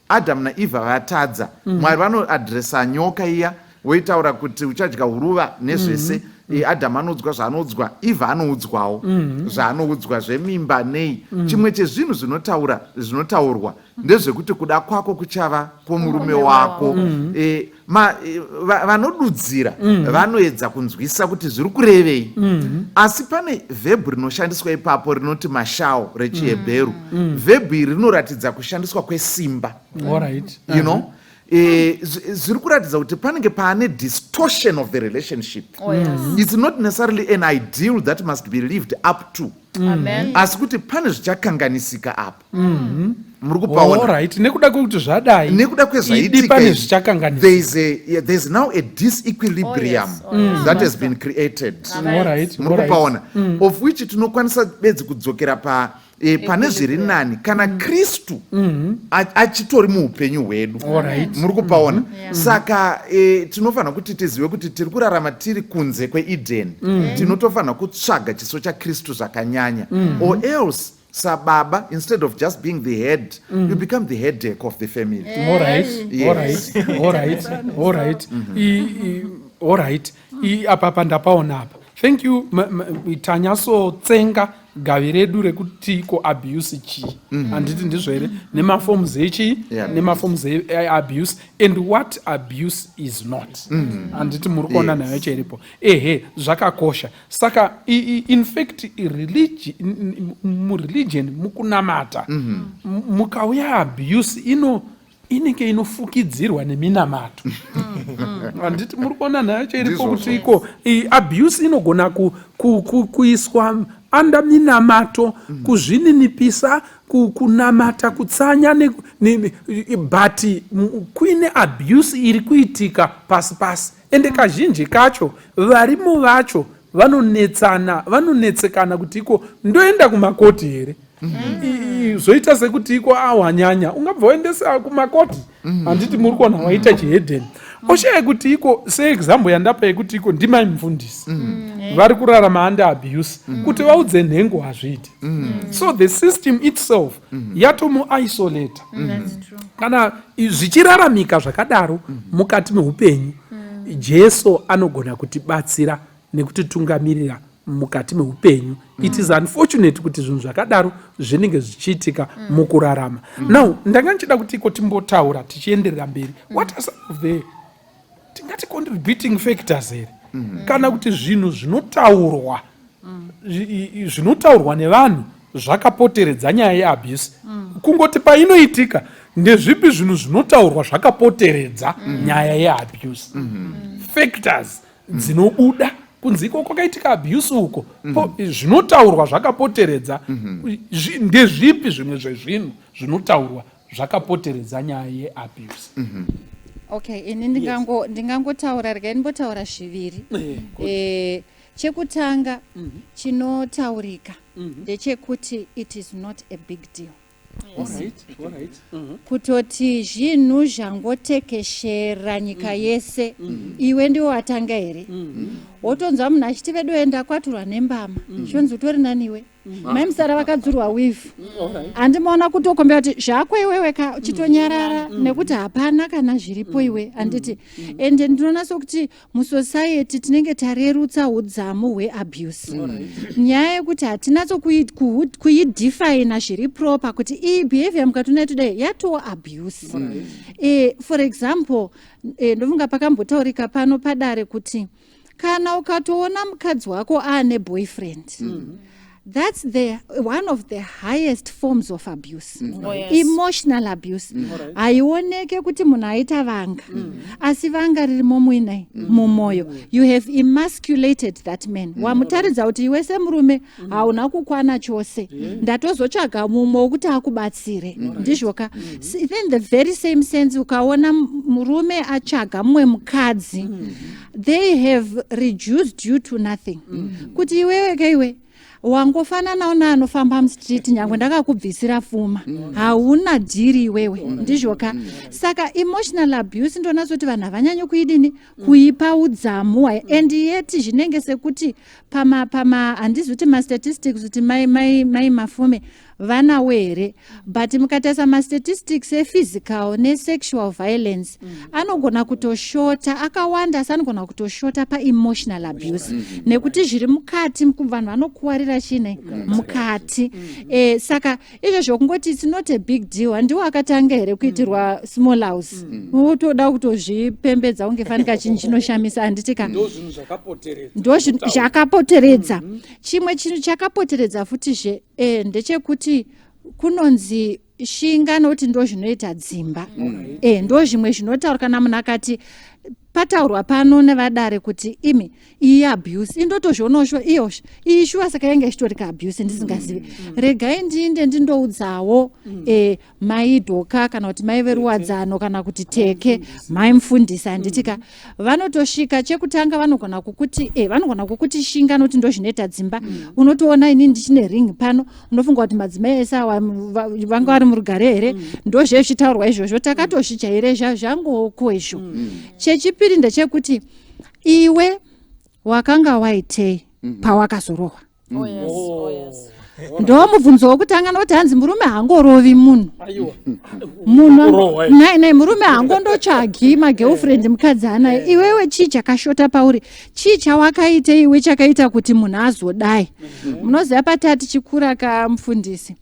Adamu naEvha vatadza, Mwari vanoadresa nyoka iya, woitaura kuti uchadya huruva nezvese. Adamu anoudzwa zvaanoudzwa, Evha anoudzwawo zvaanoudzwa zvemimba nei. Chimwe chezvinhu zvinotaura zvinotaurwa ndezvekuti kuda kwako kuchava kwomurume wako. Vanodudzira vanoedza kunzwisa kuti zviri kurevei, asi pane vhebhu rinoshandiswa ipapo rinoti mashao rechiHebheru. Vhebhu iri rinoratidza kushandiswa kwesimba. Zviri kuratidza kuti panenge paane distortion of the relationship. It's not necessarily an ideal that must be lived up to, Amen. asi kuti pane zvichakanganisika apa. Muri kupaona? Alright, nekuda kwekuti zvadai, Nekuda idi kwezvaitika pane izvi, zvichakanganisika. there is now a disequilibrium Oh, yes. That has been created. Muri kupaona? Of which tinokwanisa bedzi kudzokera pa pane zviri nani kana Kristu achitori muupenyu hwedu. Muri kupaona? Saka tinofanira kuti tizive kuti tiri kurarama tiri kunze kweEden. Tinotofanira kutsvaga chiso chaKristu zvakanyanya, or else sababa, instead of just being the head, you become the headache of the family. Yes. Alright. Alright, apa pandapaona apa, thank you. Tanyasotsenga gavi redu rekuti ko abuse chii, handiti ndizvo here? Nemaforms echii? Yeah. Nemaforms eabuse and what abuse is not, handiti muri kuona? Yes. Nayo cheripo, ehe, zvakakosha. Saka in fact mureligion, mukunamata, mukauya abuse ino inenge inofukidzirwa neminamato, handiti muri kuona nhayo yacho iripo? Ndizvozvo. Kuti iko abuse inogona kuiswa under minamato, kuzvininipisa, kunamata, kutsanya, but kuine abuse iri kuitika pasi pasi. Ende kazhinji kacho varimo vacho vanonetsana, vanonetsekana kuti iko ndoenda kumakoti here? Zvoita sekuti iko awanyanya, ungabva waendesa kumakoti, handiti muri kuona? Waita chihedheni, oshaya kuti iko, seexample yandapa yekuti iko ndimai mufundisi vari kurarama under abuse, kuti vaudze nhengo hazviiti. So the system itself yatomuisolata. That's true. Kana zvichiraramika zvakadaro mukati meupenyu, Jesu anogona kutibatsira nekutitungamirira mukati meupenyu. It is unfortunate kuti zvinhu zvakadaro zvinenge zvichiitika mukurarama. Now ndanga ndichida kuti iko timbotaura tichienderera mberi, what are some of the, tingati, contributing factors here, kana kuti zvinhu zvinotaurwa, zvinotaurwa nevanhu zvakapoteredza nyaya yeabuse? Kungoti painoitika, ndezvipi zvinhu zvinotaurwa zvakapoteredza nyaya yeabuse, factors dzinobuda kunzi iko kwakaitika abuse uko? Zvinotaurwa zvakapoteredza, ndezvipi zvimwe zvezvinhu zvinotaurwa zvakapoteredza nyaya yeabuse? Okay, ini ndingangotaura, regai ndimbotaura zviviri. Chekutanga chinotaurika ndechekuti it is not a big deal. Kutoti zvinhu zvangotekeshera nyika yese, iwe ndiwo watanga here? Wotonzwa munhu achiti, "Vedu enda kwaturwa nembama." Chonzi utori naniwe. Mai Musara vakadzurwa weave. Handimaona kutokombera kuti zvako iwewe ka chitonyarara nekuti hapana kana zviripo iwe, handiti? Ende ndinoona sokuti musociety tinenge tarerutsa udzamu hweabuse. Nyaya yekuti hatinatso kuidefina zviri proper kuti iyi behavior mukati today yatoo abuse. For example, ndofunga pakambotaurika pano padare kuti kana ukatoona mukadzi wako aane boyfriend, that's the one of the highest forms of abuse. Oh, yes. Emotional abuse haioneke kuti munhu aita vanga, asi vanga ririmo muinai mumwoyo. You have emasculated that man. Wamutaridza kuti iwe semurume hauna kukwana chose, ndatozotsvaga mumwe wekuti akubatsire, ndizvoka? In the very same sense, ukaona murume atsvaga mumwe mukadzi, they have reduced you to nothing, kuti iwewe keiwe wangofananawo neanofamba mustreet, nyange ndakakubvisira pfuma, hauna dhiri iwewe, ndizvoka? Saka emotional abuse ndonatsoti vanhu havanyanyi kuidini, kuipa udzamu, and yet zvinenge sekuti pama handizi kuti mastatistics kuti mai Mafume vanawo here, but mukatarisa mastatistics ephysical nesexual violence anogona kutoshota akawanda, asi anogona kutoshota paemotional abuse nekuti zviri mukati, vanhu vanokuwarira chine mukati. Saka izvozvo kungoti it's not a big deal, handiwo akatanga here kuitirwa small house, wotoda kutozvipembedza kunge fanika chinhu chinoshamisa, handitika? Ndo zvinhu zvakapoteredza. Ndo zvinhu zvakapoteredza. Chimwe chinhu chakapoteredza futizve ndechekuti kunonzi shinga nokuti ndo zvinoita dzimba. Ndo zvimwe zvinotaurwa kana munhu akati pataurwa pano nevadare kuti imi iyi abuse, indotozvionawo shuwa iyo iyi shuwa, saka yange ichitori kaabuse ndisingazivi. Regai ndiinde ndindoudzawo mai Dhoka kana kuti mai veruwadzano kana kuti teke mai mufundisi, handitika? Vanotosvika chekutanga vanogona kukuti shinga nokuti ndo zvinoita dzimba. Unotoona ini ndichine ring pano, unofunga kuti madzimai ese awa vanga vari murugare here? Ndo zvezvichitaurwa izvozvo, takatozvijaire zvangoko izvo. Chechipiri ndechekuti iwe wakanga waitei pawakazorohwa? Oh yes, oh yes. Ndo mubvunzo wokutanga, nokuti hanzi murume haangorovi munhu. Aiwa. Munhu Kurohwa, eh. Nai nai, murume haangondotsvagi magirlfriend mukadzi anaye. Iwewe chii chakashota pauri? Chii chawakaita iwe chakaita kuti munhu azodai? Munoziva pata tichikura kamufundisi,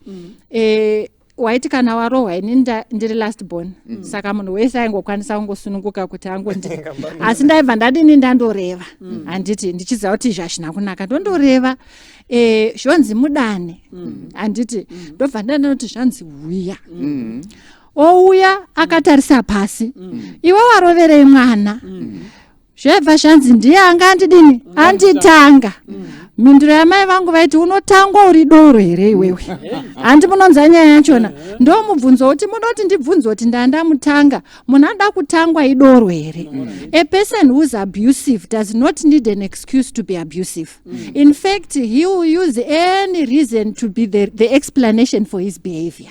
waiti kana warohwa, ini ndiri last born, saka munhu wese aingokwanisa kungosununguka kuti angondi, asi ndaibva ndadini, ndandoreva, handiti? Ndichiziva kuti izvi hazvina kunaka, ndondoreva. Zvonzi mudane, handiti? Ndobva ndanoti zvanzi huya, ouya akatarisa pasi. Iwe waroverei mwana? Zvaibva zvanzi ndiye anga andidini, anditanga. Mhinduro yamai vangu vaiti, unotangwa uri doro here iwewe? Handi munonza nyaya yachona? Ndo mubvunzo kuti munoti ndibvunzo kuti ndandamutanga. Munhu anoda kutangwa idoro here? A person who's abusive does not need an excuse to be abusive. In fact, he will use any reason to be the explanation for his behavior.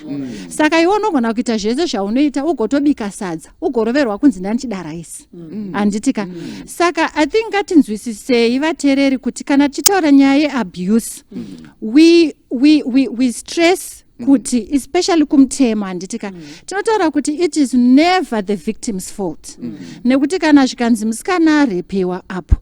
Saka iwe unogona kuita zvese zvaunoita, ugotobika sadza, ugoroverwa kunzi ndandichida raisi, handitika? Saka I think ngatinzwisisei, vateereri, kuti kana tichitaura nyaya yeabuse, we stress kuti especially kumutemo, handitika, tinotaura kuti it is never the victim's fault, nekuti kana zvikanzi musikana arepiwa apo,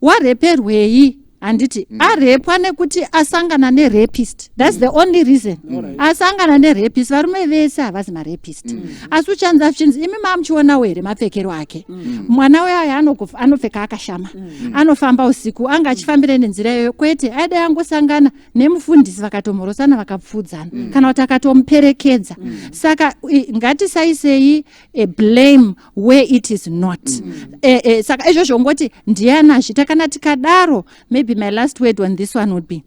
wareperwei? Handiti arepwa nekuti asangana nerapist? That's the only reason asangana nerapist. Varume vese havazi marapist, asi uchanza zvichinzi imi mamuchionawo here mapfekero ake mwana uyo? Anopfeka akashama, anofamba usiku, anga achifambira nenzira iyoyo? Kwete, aidai angosangana nemufundisi vakatomhorosana vakapfuudzana, kana kuti akatomuperekedza. Saka ngatisaisei a blame where it is not. Saka izvozvo ngoti ndiani azviita? Kana tikadaro, maybe my last word on this one would be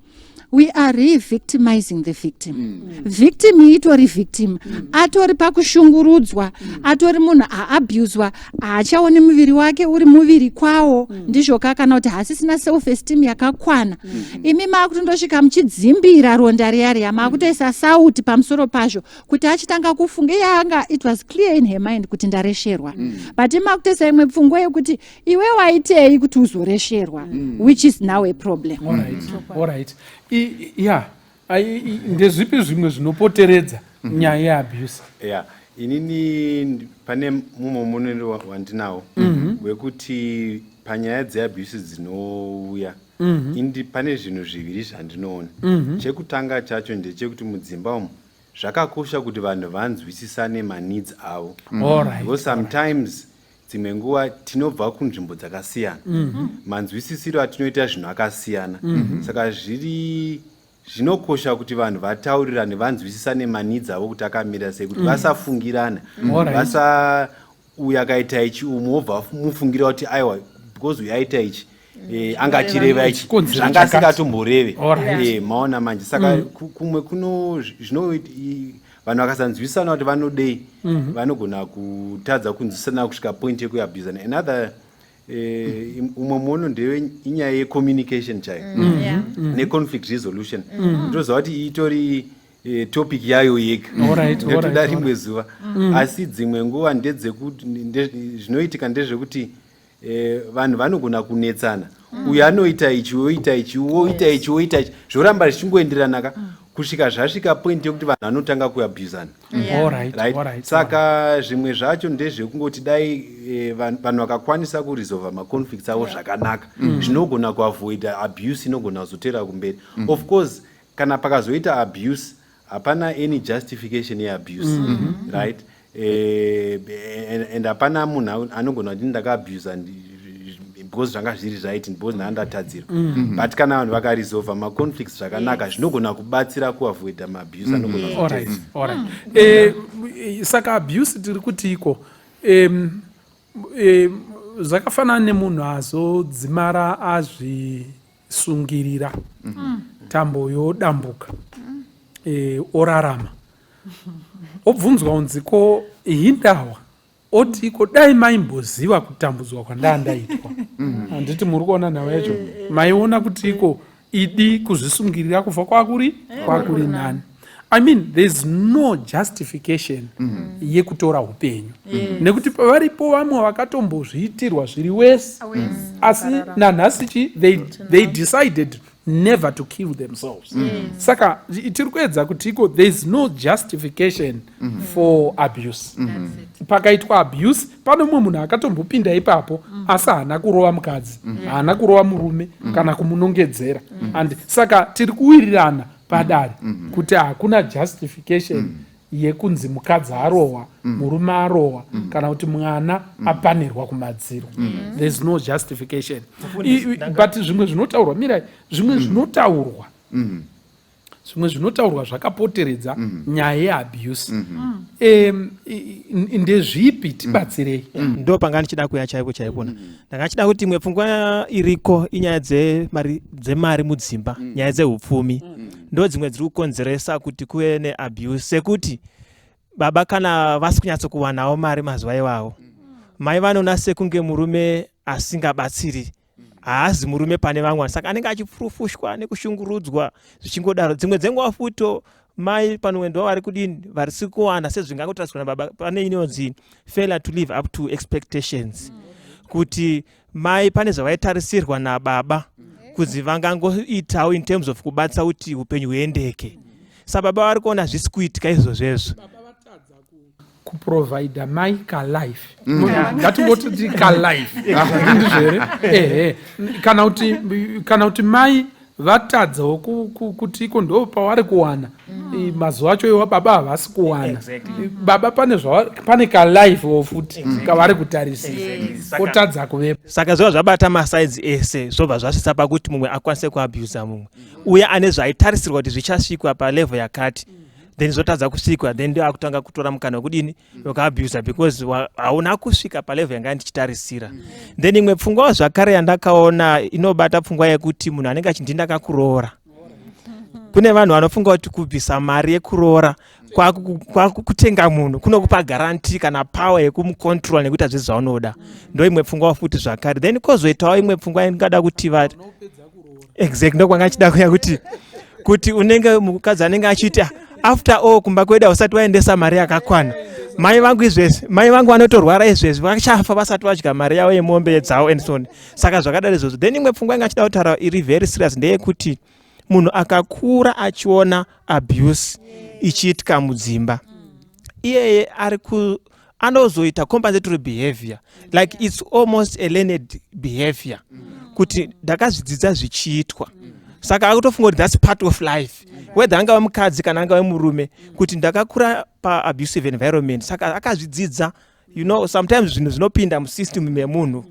we are re-victimizing the victim. Victim itori victim, atori pakushungurudzwa, atori munhu aabuswa, haachaoni muviri wake uri muviri kwawo, ndizvoka? Kana kuti haasisina self esteem yakakwana. Imi maakutondosvika muchidzimbira ronda riya riya, maakutoisa sauti pamusoro pazvo kuti achitanga kufunga iye anga it was clear in her mind kuti ndaresherwa, but imakutoisa imwe pfungwa yekuti iwe waitei kuti uzoresherwa, which is now a problem. All right. Yeah. Ndezvipi zvimwe zvinopoteredza nyaya yeabuse? Yeah, inini pane mumwe muonero wandinawo wekuti panyaya dzeabuse dzinouya, indi pane zvinhu zviviri zvandinoona. Chekutanga chacho ndechekuti mudzimba umu zvakakosha kuti vanhu vanzwisisane maneeds avo, because sometimes, dzimwe nguva, tinobva kunzvimbo dzakasiyana, manzwisisiro atinoita zvinhu akasiyana. Saka zvinokosha kuti vanhu vataurirane, vanzwisisane maneeds avo kuti akamira sei, kuti vasafungirana, vasa uyu akaita ichi, umwe wobva mufungira kuti aiwa, because uyu aita ichi, angachireva ichi, Chikonzero zvanga chakati. asingatomboreve. Maona manje, saka kumwe kuno zvino vanhu vakasanzwisisana kuti vanodei, vanogona kutadza kunzwisisana kusvika point yekuabusana. Another umwe muono ndewe inyaya yecommunication chaiyo neconflict resolution. Ndoziva kuti itori topic yayo yega, ndotoda rimwe zuva, asi dzimwe nguva ndedzekuti zvinoitika ndezvekuti vanhu vanogona kunetsana, uyu anoita ichi, woita ichi, woita ichi, woita ichi, zvoramba zvichingoenderana ka kusvika zvasvika point yekuti vanhu vanotanga kuabusana. Right, saka zvimwe zvacho ndezvekungoti dai vanhu vakakwanisa kuresolva maconflicts avo zvakanaka, zvinogona kuavoida abuse inogona kuzotera kumberi. Of course, kana pakazoita abuse, hapana any justification yeabuse, right? And hapana munhu anogona kuti ndakaabusa because zvanga zviri right, because ndandatadzirwa. But kana vanhu vakaresolva maconflicts zvakanaka, zvinogona kubatsira kuavoida maabuse anogona kuzotera. Alright. Saka abuse tiri kutiiko? Zvakafanana nemunhu azodzimara azvisungirira, tambo yodambuka, orarama, obvunzwa unzi ko hindawa, oti iko dai maimboziva kutambudzwa kwandaa ndaitwa. Handiti muri kuona nhau yacho? Maiona kuti iko idi kuzvisungirira kufa kwakuri nani. I mean, there is no justification yekutora upenyu, nekuti varipo vamwe vakatombozviitirwa zviri wese, asi nanhasi chi they decided never to kill themselves. Saka tiri kuedza kuti iko there is no justification for abuse. Pakaitwa abuse, pane mumwe munhu akatombopinda ipapo, asi haana kurova mukadzi, haana kurova murume kana kumunongedzera. And saka tiri kuwirirana padare kuti hakuna justification yekunzi mukadzi arohwa, murume arohwa, kana kuti mwana apanirwa kumadziro. There is no justification. But zvimwe zvinotaurwa, mirai, zvimwe zvinotaurwa zvakapoteredza nyaya yeabuse ndezvipi? Tibatsirei. Ndo panga ndichida kuya chaipo chaipona. Ndanga ndichida kuti imwe pfungwa iriko inyaya dzemari mudzimba, nyaya dzeupfumi, ndo dzimwe dziri kukonzeresa kuti kuve neabuse, sekuti baba kana vasi kunyatsokuwanawo mari mazuva iwawo, mai vanoona sekunge murume asingabatsiri, haazi murume pane vamwe, saka anenge achifurufushwa nekushungurudzwa zvichingodaro. Dzimwe dzenguva futo mai pamwe ndo vari kudini, varisi kuwana sezvingangotariswa nababa. Pane inonzi failure to live up to expectations, kuti mai pane zvavaitarisirwa nababa kunzi vangangoitawo in terms of kubatsa kuti upenyu huendeke, sababa vari kuona zvisi kuitika izvozvezvo. Kuprovida mai kalife, ngatingoti kalife, ndizvo here? Ehe, kana kuti mai vatadzawo kuti iko ndo pavari kuwana mazuva acho iwa baba havasi kuwana. Baba pane kalifewo futi kavari kutarisira, kotadza kuvepo. Saka zvova zvabata masides ese, zvobva zvasvitsa pakuti mumwe akwanise kuabusa mumwe uye ane zvaitarisirwa kuti zvichasvikwa palevel yakati, then zvotadza kusvikwa, then ndo akutanga kutora mukana wekudini, wekuabusa, because hauna kusvika palevel yanga ndichitarisira. Then imwe pfungwawo zvakare yandakaona inobata pfungwa yekuti munhu anenge achindi ndakakuroora. Kune vanhu vanofunga kuti kubvisa mari yekuroora kwakutenga munhu, kunokupa guarantee kana power yekumucontrol nekuita zvese zvaunoda. Ndo imwe pfungwa futi zvakare. Then kwozoitawo imwe pfungwa ingada kuti va exact, ndokwanga chida kuya, kuti unenge mukadzi anenge achiti, "After all, kumba kwedu hausati waendesa mari yakakwana. Mai vangu izvezvi, mai vangu vanotorwara izvezvi, vachafa vasati vadya mari yavo yemombe dzavo," and so on. Saka zvakadaro izvozvo. Then imwe pfungwa inga achida kutaura iri very serious ndeyekuti Munhu akakura achiona abuse ichiitika mudzimba, iyeye ari ku anozoita compensatory behavior, like it's almost a learned behavior, kuti ndakazvidzidza zvichiitwa, saka akutofunga kuti that's part of life, whether angava mukadzi kana angava murume, kuti ndakakura paabusive environment, saka akazvidzidza. Sometimes zvinhu zvinopinda musystem memunhu,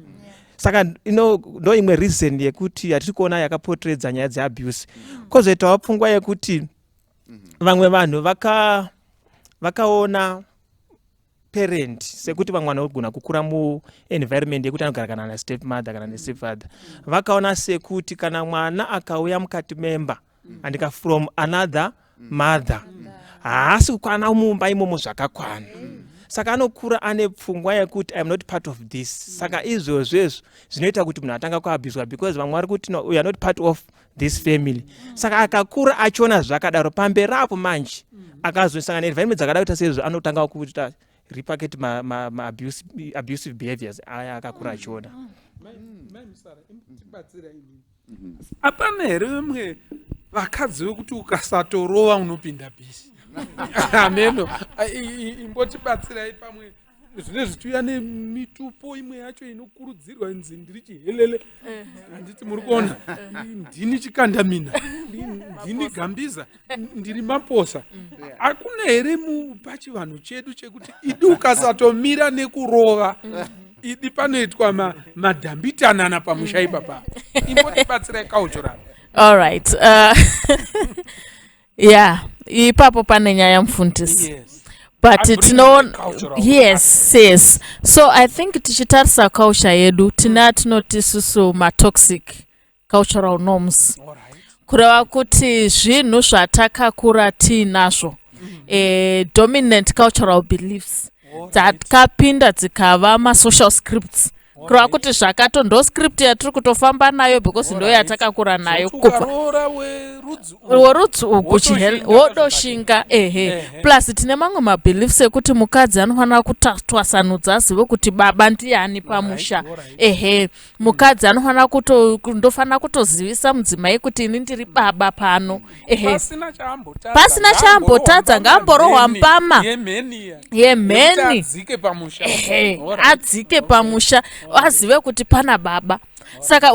saka ndo imwe reason yekuti hatiri kuona yakapoteredza nyaya dzeabuse. Kwozoitawo pfungwa yekuti vamwe vanhu vakaona parent, sekuti vamwe vanogona kukura muenvironment yekuti anogara kana nastep mother kana nestep father, vakaona sekuti kana mwana akauya mukati memba andika from another mother, haasi kukwana mumba imomo zvakakwana, saka anokura ane pfungwa yekuti I am not part of this. Saka izvozvo izvo zvinoita kuti munhu atanga kuabhuswa, because vamwe vari kuti, "No, we are not part of this family." Saka akakura achiona zvakadaro, pamberi apo manje akazosangana neenvironment dzakada kuita seizvo, anotanga kuita replicate ma abusive behaviors aya akakura achiona. Hapana here vamwe vakadzi vekuti ukasatorova unopinda busy? Ameno, imbotibatsirai. Pamwe zvine zvichiuya nemitupo imwe yacho inokurudzirwa, inzi ndiri chihelele, handiti? Muri kuona, ndini chikandamina, ndini gambiza, ndiri maposa. Hakuna here pachivanhu chedu chekuti idi ukasatomira nekurova, idi panoitwa madhambitanana pamusha ipapa? Imbotibatsirai cultural. All right, yeah, ipapo pane nyaya, mufundisi. But tinoona, yes, so I think tichitarisa culture yedu, tine atinoti isusu matoxic cultural norms, kureva kuti zvinhu zvatakakura tiinazvo, dominant cultural beliefs dzakapinda dzikava masocial scripts, kureva kuti zvakato ndo script yatiri kutofamba nayo, because ndo yatakakura nayo kubva werudzi ugu, wodoshinga, ehe. Plus tine mamwe mabeliefs ekuti mukadzi anofanira kutwasanudza azive kuti baba ndiani pamusha. Ehe, mukadzi anofanira kuto ndofanira kutozivisa mudzimai kuti ini ndiri baba pano. Ehe, pasina chaambotadza, ngaamborohwa mbama yemheni, adzike pamusha, azive kuti pana baba. Saka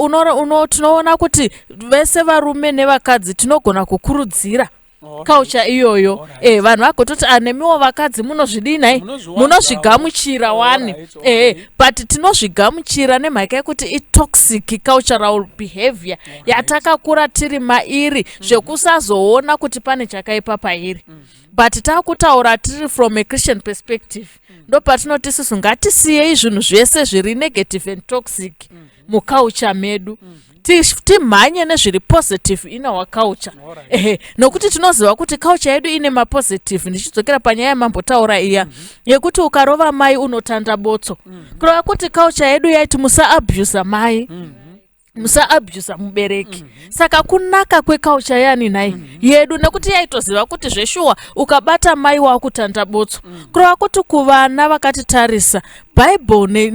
tinoona kuti vese varume nevakadzi tinogona kukurudzira culture iyoyo. Vanhu vagototi, "Anemiwo vakadzi munozvidii nai? Munozvigamuchira wani." But tinozvigamuchira nemhaka yekuti itoxic cultural behavior yatakakura tiri mairi, zvekusazoona kuti pane chakaipa pairi. But taakutaura tiri from a Christian perspective, ndopatinoti isusu ngatisiyei zvinhu zvese zviri negative and toxic muculture medu, timhanye nezviri positive in our culture. Ehe, nokuti tinoziva kuti culture yedu ine mapositive. Ndichidzokera panyaya yamambotaura iya yekuti ukarova mai unotanda botso, kureva kuti culture yedu yaiti musaabusa mai, musaabusa mubereki. Saka kunaka kweculture yani nhai yedu, nekuti yaitoziva kuti zveshuwa ukabata mai wakutanda botso. Kureva kuti kuvana vakatitarisa, Bhaibheri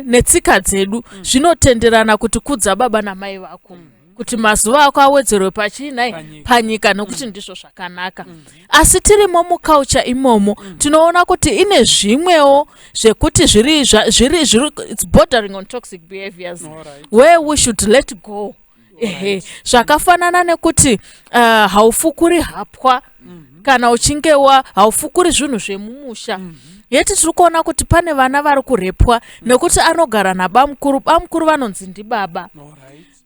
netsika dzedu zvinotenderana kuti kudza baba namai vako kuti mazuva ako awedzerwe pachii nhai? Panyika, nekuti ndizvo zvakanaka. Asi tirimo muculture imomo, tinoona kuti ine zvimwewo zvekuti zviri zviri zviri it's bordering on toxic behaviors where we should let go. Ehe, zvakafanana nekuti haufukuri hapwa kana uchinge wa haufukuri zvinhu zvemumusha. Yeti tiri kuona kuti pane vana vari kurepwa nekuti anogara nabamukuru, bamukuru vanonzi ndibaba.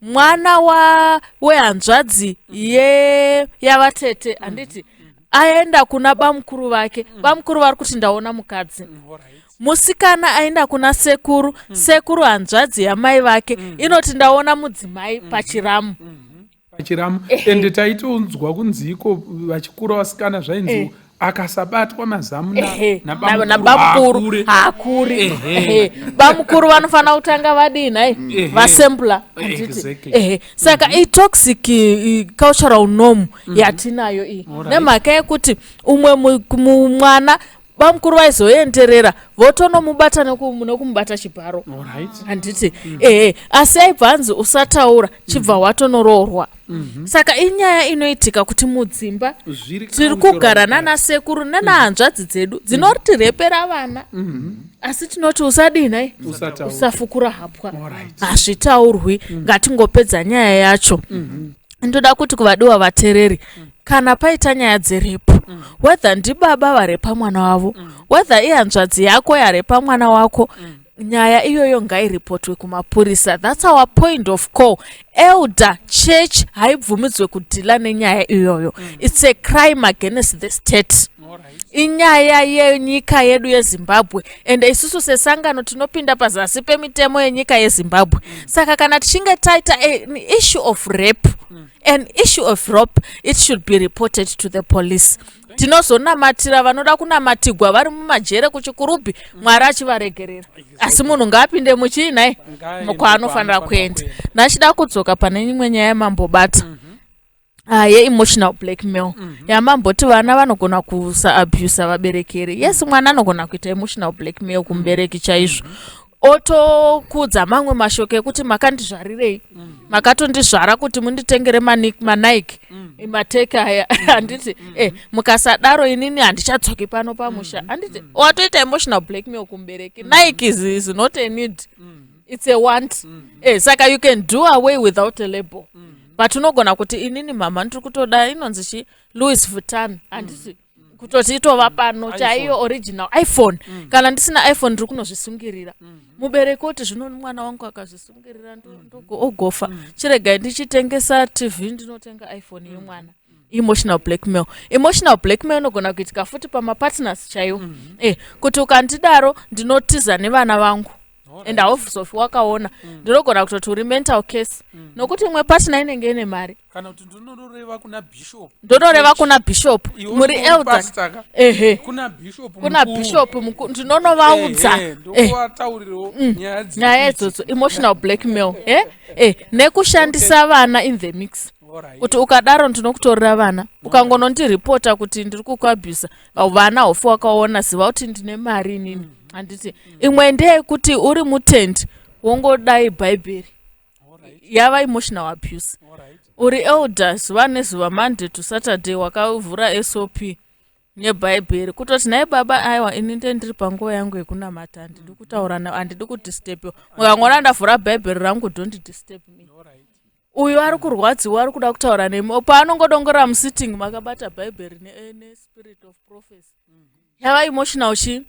Mwana wa wehanzvadzi yavatete, handiti, aenda kuna bamukuru vake, bamukuru vari kuti ndaona mukadzi. Musikana aenda kuna sekuru, sekuru hanzvadzi yamai vake inoti ndaona mudzimai pachiramu. Pachiramu. Ende taitonzwa kunziko vachikura vasikana zvainzi akasabatwa mazamu nabamukuru haakuri. Bamukuru vanofanira kutanga vadii nhai? Vasembula, handiti? Exactly. Ehe, saka itoxic cultural norm yatinayo iyi, nemhaka yekuti umwe mwana bamukuru vaizoenderera votonomubata nekumubata chibharo, handiti? Ehe, asi aibva anzi usataura, chibva watonoroorwa. Saka inyaya inoitika kuti mudzimba Zviri tiri cultural kugara mukati. nana sekuru nana hanzvadzi dzedu dzinotirepera vana, asi tinoti usadii nhai? Usataura. Usafukura hapwa. Alright. Hazvitaurwi, ngatingopedza nyaya yacho. Ndoda kuti kuvadiwa vatereri, kana paita nyaya dzerepo, whether ndibaba varepa mwana wavo, whether ihanzvadzi yako yarepa mwana wako, nyaya iyoyo ngairipotwe kumapurisa. That's our point of call. Elder, church haibvumidzwe kudhila nenyaya iyoyo. It's a crime against the state. Inyaya yenyika yedu yeZimbabwe, ende isusu sesangano tinopinda pazasi pemitemo yenyika yeZimbabwe. Saka kana tichinge taita an issue of rape, an issue of rape, it should be reported to the police. Tinozonamatira vanoda kunamatigwa vari mumajere kuChikurubhi, Mwari achivaregerera, asi munhu ngaapinde muchii nhai? Ngaende kwaanofanira kwaanofanira kuenda. kuenda. Ndachida kudzoka pane imwe nyaya yamambobata yeemotional blackmail yamamboti vana vanogona kusaabusa vabereki here. Yes, mwana anogona kuita emotional blackmail kumubereki chaizvo, otokudza mamwe mashoko ekuti makandizvarirei, makatondizvara kuti munditengere maNike, mateki aya, handiti? Mukasadaro inini handichadzoki pano pamusha, handiti? Watoita emotional blackmail kumubereki. Nike is not a need, it's a want. Saka you can do away without a label, but unogona kuti inini mama ndiri kutoda inonzi chi Louis Vuitton, handiti? Kutoti itova pano chaiyo original iPhone. Kana ndisina iPhone ndiri kunozvisungirira. Mubereki oti zvino mwana wangu akazvisungirira ogofa, chiregai ndichitengesa TV ndinotenga iPhone yemwana. Emotional blackmail. Emotional blackmail inogona kuitika futi pamapartners chaiwo, kuti ukandidaro ndinotiza nevana vangu and hauzofi wakaona. Ndinogona kutoti uri mental case, nokuti imwe partner inenge ine mari. Kana kuti ndinonoreva kuna bishop. Ndonoreva kuna bishop. Iwe muri uri elder. pastor ka? Ehe. Kuna bishop Kuna mukuru. bishop mukuru ndinonovaudza. Ehe, ndokuvataurirwo nyaya dziri Nyaya kuitika. idzodzo, emotional blackmail, nekushandisa vana in the mix, kuti ukadaro ndinokutorera vana, ukangonondiripota kuti ndiri kukuabhusa vana hofi wakaona, ziva kuti ndine mari inini, handiti? Imwe ndeyekuti uri mutendi wongodai bhaibheri, yava emotional abuse. Uri elder, zuva nezuva, Monday to Saturday, wakavhura SOP nebhaibheri, kutoti nhai baba, aiwa, ini nde ndiri panguva yangu yekunamata, handidi kutaura, handidi kudisturbiwa. Mukangona ndavhura bhaibheri rangu, don't disturb me. Uyu ari kurwadziwa, ari kuda kutaura nemi, paanongodongorera musitting makabata bhaibheri nespirit of prophecy, yava emotional chi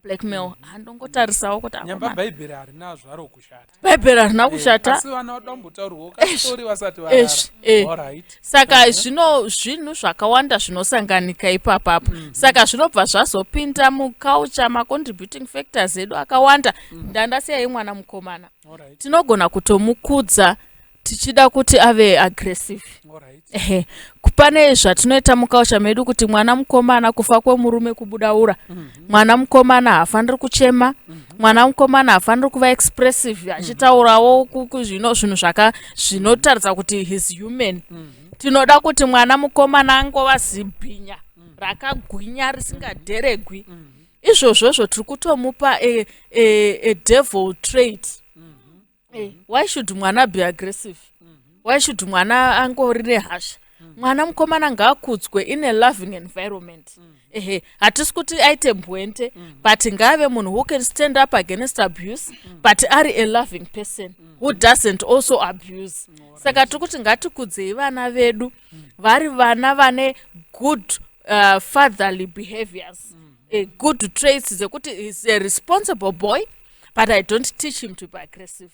blackmail. Handongotarisawo kuti Nyamba akomana. Bhaibheri harina zvaro kushata. Bhaibheri harina kushata. Asi vana vada kumbotaurirwawo kastori vasati varara. Ezvi, Saka zvino zvinhu zvakawanda zvinosanganika ipapapo. Saka zvinobva zvazopinda muculture, macontributing factors edu akawanda. Ndandasiyai mwana mukomana, tinogona kutomukudza tichida kuti ave aggressive. Ehe, pane zvatinoita muculture medu kuti mwana mukomana, kufa kwemurume kubuda ura. Mwana mukomana haafaniri kuchema. Mwana mukomana haafaniri kuva expressive achitaurawo zvino zvinhu zvaka zvinotaridza kuti he's human. Tinoda kuti mwana mukomana angova zibhinya rakagwinya risingadheregwi. Izvozvozvo tiri kutomupa a devil trait. Why should mwana be aggressive? Why should mwana angori nehasha? Mwana mukomana ngaakudzwe in a loving environment. Ehe, hatisi kuti aite mbwende, but ngaave munhu who can stand up against abuse, but ari a loving person who doesn't also abuse. Saka tiri kuti ngatikudzei vana vedu vari vana vane good fatherly behaviors, good traits dzekuti is a responsible boy, but I don't teach him to be aggressive,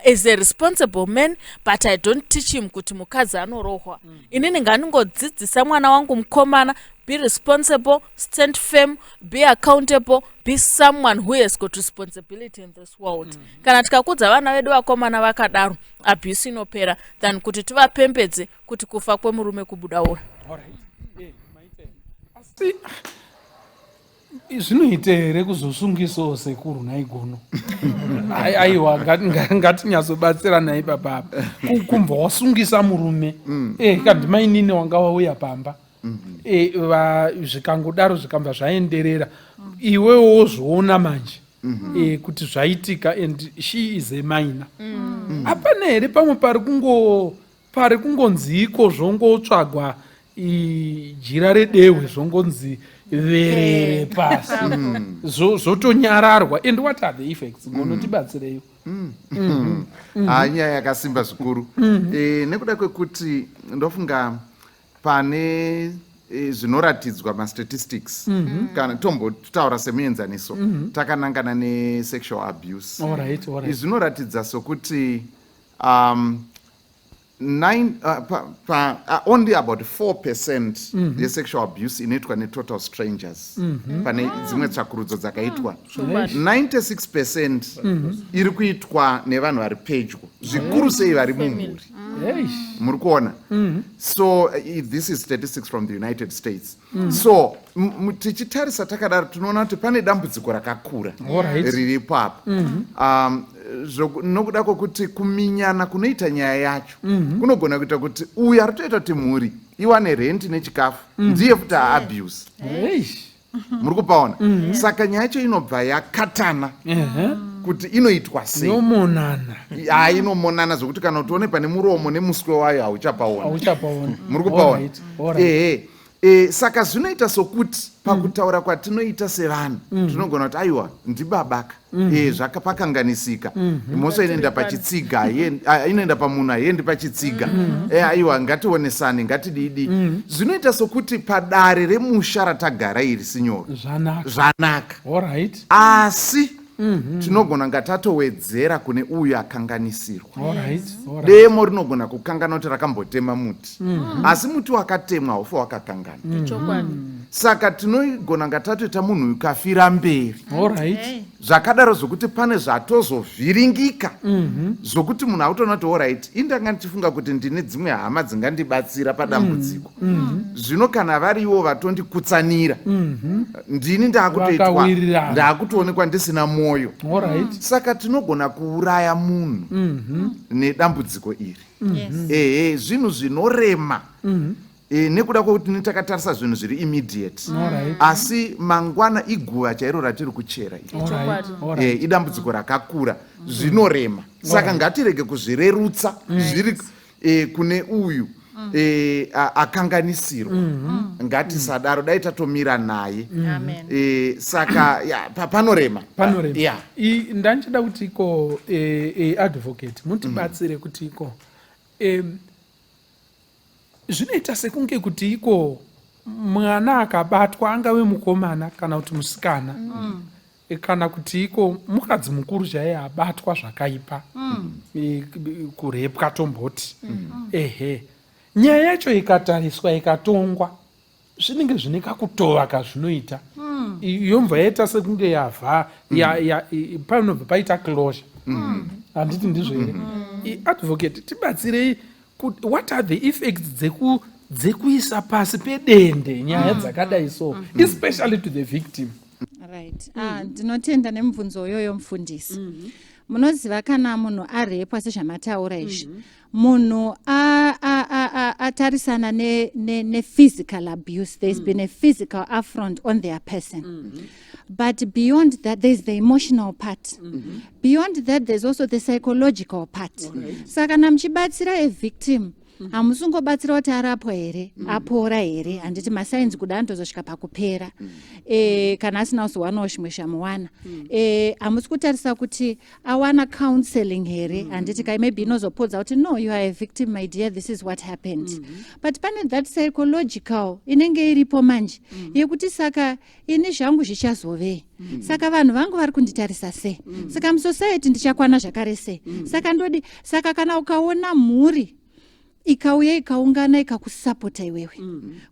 is a responsible man, but I don't teach him kuti mukadzi anorohwa. Inini ngandingodzidzisa mwana wangu mukomana, be responsible, stand firm, be accountable, be someone who has got responsibility in this world. Kana tikakudza vana vedu vakomana vakadaro, abuse inopera, than kuti tivapembedze kuti kufa kwemurume kubuda ura. Alright. Maita henyu. Asi zvinoita here kuzosungisawo sekuru naigono? Aiwa, ngatinyatsobatsiranai papapa. Kumbva wasungisa murume, kandimainini wanga wauya pamba, zvikangodaro zvikambva zvaenderera, iwewo wozviona manje kuti zvaitika, and she is a minor. Hapana here pamwe pari kungo Pari kungonzi iko zvongotsvagwa jira redehwe, zvongonzi verere pasi, zvotonyararwa. And what are the effects? Ngonotibatsireiwo. Ha, nyaya yakasimba zvikuru, nekuda kwekuti ndofunga pane zvinoratidzwa mastatistics, kana tombotaura semuenzaniso takanangana nesexual abuse. All right. Zvinoratidza sokuti nine, pa, pa, only about 4% yesexual abuse inoitwa netotal strangers. Pane dzimwe tsvakurudzo dzakaitwa, 96% iri kuitwa nevanhu vari pedyo, zvikuru sei vari mumhuri. Muri kuona? So this is statistics from the United States. So tichitarisa takadaro, tinoona kuti pane dambudziko rakakura riripo apa, nokuda kwokuti kuminyana kunoita nyaya yacho kunogona kuita kuti uyu ari kutoita kuti mhuri iwane renti nechikafu ndiye futi aabuse. Muri kupaona? Saka nyaya yacho inobva yakatana kuti inoitwa sei. Yomonana. Ha, inomonana zvokuti kana utione pane muromo nemuswe wayo hauchapaona. Hauchapaona. Muri kupaona? Alright. Ehe. Saka zvinoita sokuti pakutaura kwatinoita sevanhu, tinogona kuti aiwa, ndibabaka, zvakapakanganisika, mhosva inoenda pachitsiga, inoenda pamunhu, haiendi pachitsiga. Aiwa, ngationesane, ngatididi. Zvinoita sokuti padare remusha ratagara iri sinyoro Zvanaka. zvanaka. Asi tinogona nga tatowedzera kune uyu akanganisirwa. Demo rinogona kukangana kuti rakambotema muti, asi muti wakatemwa haufi wakakangana. Saka tinogona nga tatoita munhu uyu kafira mberi. Zvakadaro zvokuti pane zvatozovhiringika, zvokuti munhu autoona kuti alright, indanga ndichifunga kuti ndine dzimwe hama dzingandibatsira padambudziko, zvino kana variwo vatondikutsanira, ndini ndaakutoitwa Vakawirirana. Ndaakutoonekwa ndisina mwoyo. Saka tinogona kuuraya munhu nedambudziko iri. Ehe, zvinhu zvinorema, nekuda kwekuti takatarisa zvinhu zviri immediate, asi mangwana iguva chairo ratiri kuchera iri. Idambudziko rakakura, zvinorema. Saka ngatirege kuzvirerutsa zviri kune uyu akanganisirwa. Ngatisadaro, dai tatomira naye. Amen. Saka ya, panorema. Panorema. Ya. Ndanchida kuti iko advocate mutibatsire kuti iko zvinoita sekunge kuti iko mwana akabatwa, angave mukomana kana kuti musikana, kana kuti iko mukadzi mukuru chaiye abatwa zvakaipa, kurepwa tomboti, ehe, nyaya yacho ikatariswa, ikatongwa, zvinenge zvine kakutova kazvinoita. Yobva yaita sekunge yavha panobva paita closure, handiti ndizvo here? Advocate, tibatsirei, what are the effects dzekuisa pasi pedende nyaya dzakadai so, especially to the victim? Right. Ah, ndinotenda nemubvunzo uyoyo, mufundisi. Munoziva, kana munhu arepwa sezvamataura izvi, munhu atarisana nephysical abuse, there's been a physical affront on their person, but beyond that there's the emotional part. Beyond that there's also the psychological part. Saka kana muchibatsira a victim, hamusi kungobatsira kuti arapwa here, apora here, handiti? Masigns kuda anotozosvika pakupera, kana asina kuzowanawo zvimwe zvamuwana. Hamusi kutarisa kuti awana counseling here, handiti kai? Maybe inozopodza kuti no, you are a victim, my dear, this is what happened. But pane that psychological inenge iripo manje yekuti saka ini zvangu zvichazovei? Saka vanhu vangu vari kunditarisa sei? Saka musociety ndichakwana zvakare sei? Saka ndodi? Saka kana ukaona mhuri ikauya, ikaungana, ikakusapota iwewe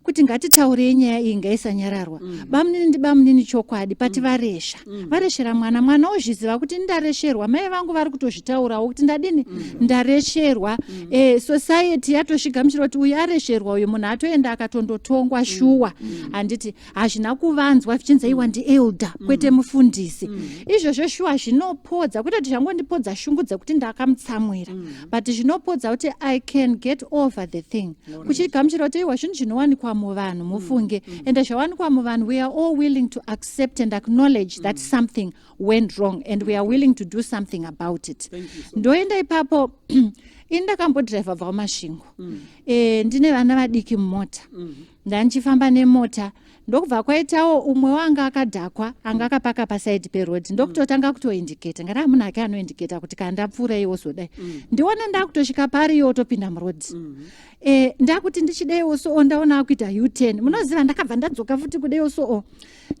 kuti ngatitaurei nyaya iyi, ngaisanyararwa, bamunini ndibamunini chokwadi, pati varesha, vareshera mwana, mwana ozviziva kuti ndaresherwa, mai vangu vari kutozvitaurawo kuti ndadini, ndaresherwa. Society yatosvigamuchira kuti uyu aresherwa, uyu munhu atoenda akatondotongwa shuwa, handiti? Hazvina kuvanzwa zvichinzi aiwa, ndielder kwete mufundisi. Izvozvo shuwa zvinopodza, kwete kuti zvangondipodza shungu dzekuti ndakamutsamwira, but zvinopodza kuti I can get get over the thing, kuchigamuchira kuti iwa zvinhu zvinowanikwa muvanhu, mufunge. Ende zvawanikwa muvanhu, we are all willing to accept and acknowledge that something went wrong and we are willing to do something about it. Ndoenda ipapo. Ini ndakambodhiraivha bva kuMasvingo. Ndine vana vadiki mumota. Ndandichifamba nemota, ndokubva kwaitawo umwe wanga akadhakwa, anga akapaka pasaidi perodhi, ndokutotanga kutoindicata. Ngati munhu ake anoindicata kuti kana ndapfuura iwo zodai. Ndiona ndakutosvika pari, iwo topinda murodhi. Ndakuti ndichidaiwo so, ndaona akuita U-turn. Munoziva, ndakabva ndadzoka futi kudaiwo so,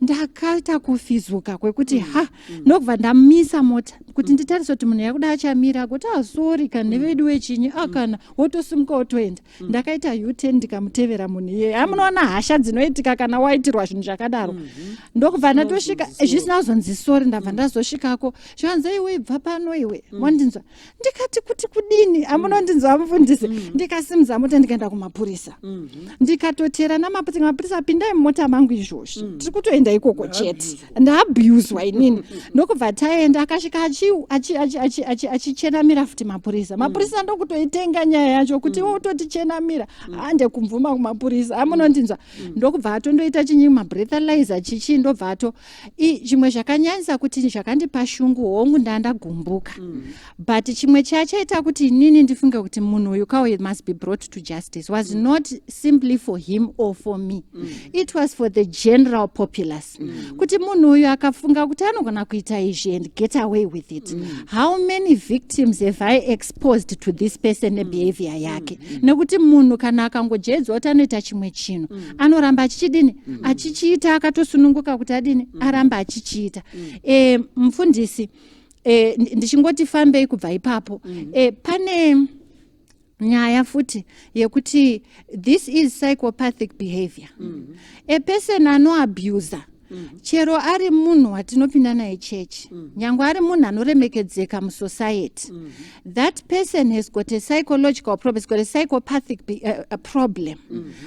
ndakaita kufizuka kwekuti ha, ndokubva ndamisa mota kuti nditarise kuti munhu yakuda achamira kuti ah, sorry kana nevedu wechinyi a kana wotosimuka wotoenda. Ndakaita U-turn, ndikamutevera munhu iyeye. Amunoona hasha dzinoitika kana waitirwa zvinhu zvakadaro. Ndokubva ndatosvika zvisina kuzonzi sorry. Ndabva ndazosvikako, zvanzi, "Iwe, ibva pano iwe." Mondinzwa? Ndikati, "Kuti kudini?" Amunondinzwa, mufundisi? Ndikasimudza mota, ndikaenda kumapurisa, ndikatotera namapurisa. "Mapurisa, pindai mumota mangu izvozvi, tiri kutoenda ikoko chete, ndaabhuswa inini." Ndokubva taenda. Akasvika achichenamira futi mapurisa. Mapurisa ndokutoitenga nyaya yacho kuti iwe utotichenamira, hande kumvuma kumapurisa. Amunondinzwa? Ndokubva atondoita chinyi, mabreathalyzer chichi. Ndobva ato chimwe zvakanyanyisa kuti zvakandipa shungu, hongu ndandagumbuka, but chimwe chachaita kuti inini ndifunge kuti munhu uyu kawo must be brought to justice was not simply for him or for me, it was for the general populace, kuti munhu uyu akafunga kuti anogona kuita izvi and get away with it, how many victims have I exposed to this person nebehavior yake? Nekuti munhu kana akangojedzwa kuti anoita chimwe chinhu, anoramba achichidini, achichiita akatosununguka kuti adini, aramba achichiita. Mufundisi, ndichingoti fambei kubva ipapo, pane nyaya futi yekuti this is psychopathic behavior. A person anoabusa, chero ari munhu watinopinda naye chechi, nyange ari munhu anoremekedzeka musociety, that person has got a psychological problem, has got a psychopathic problem.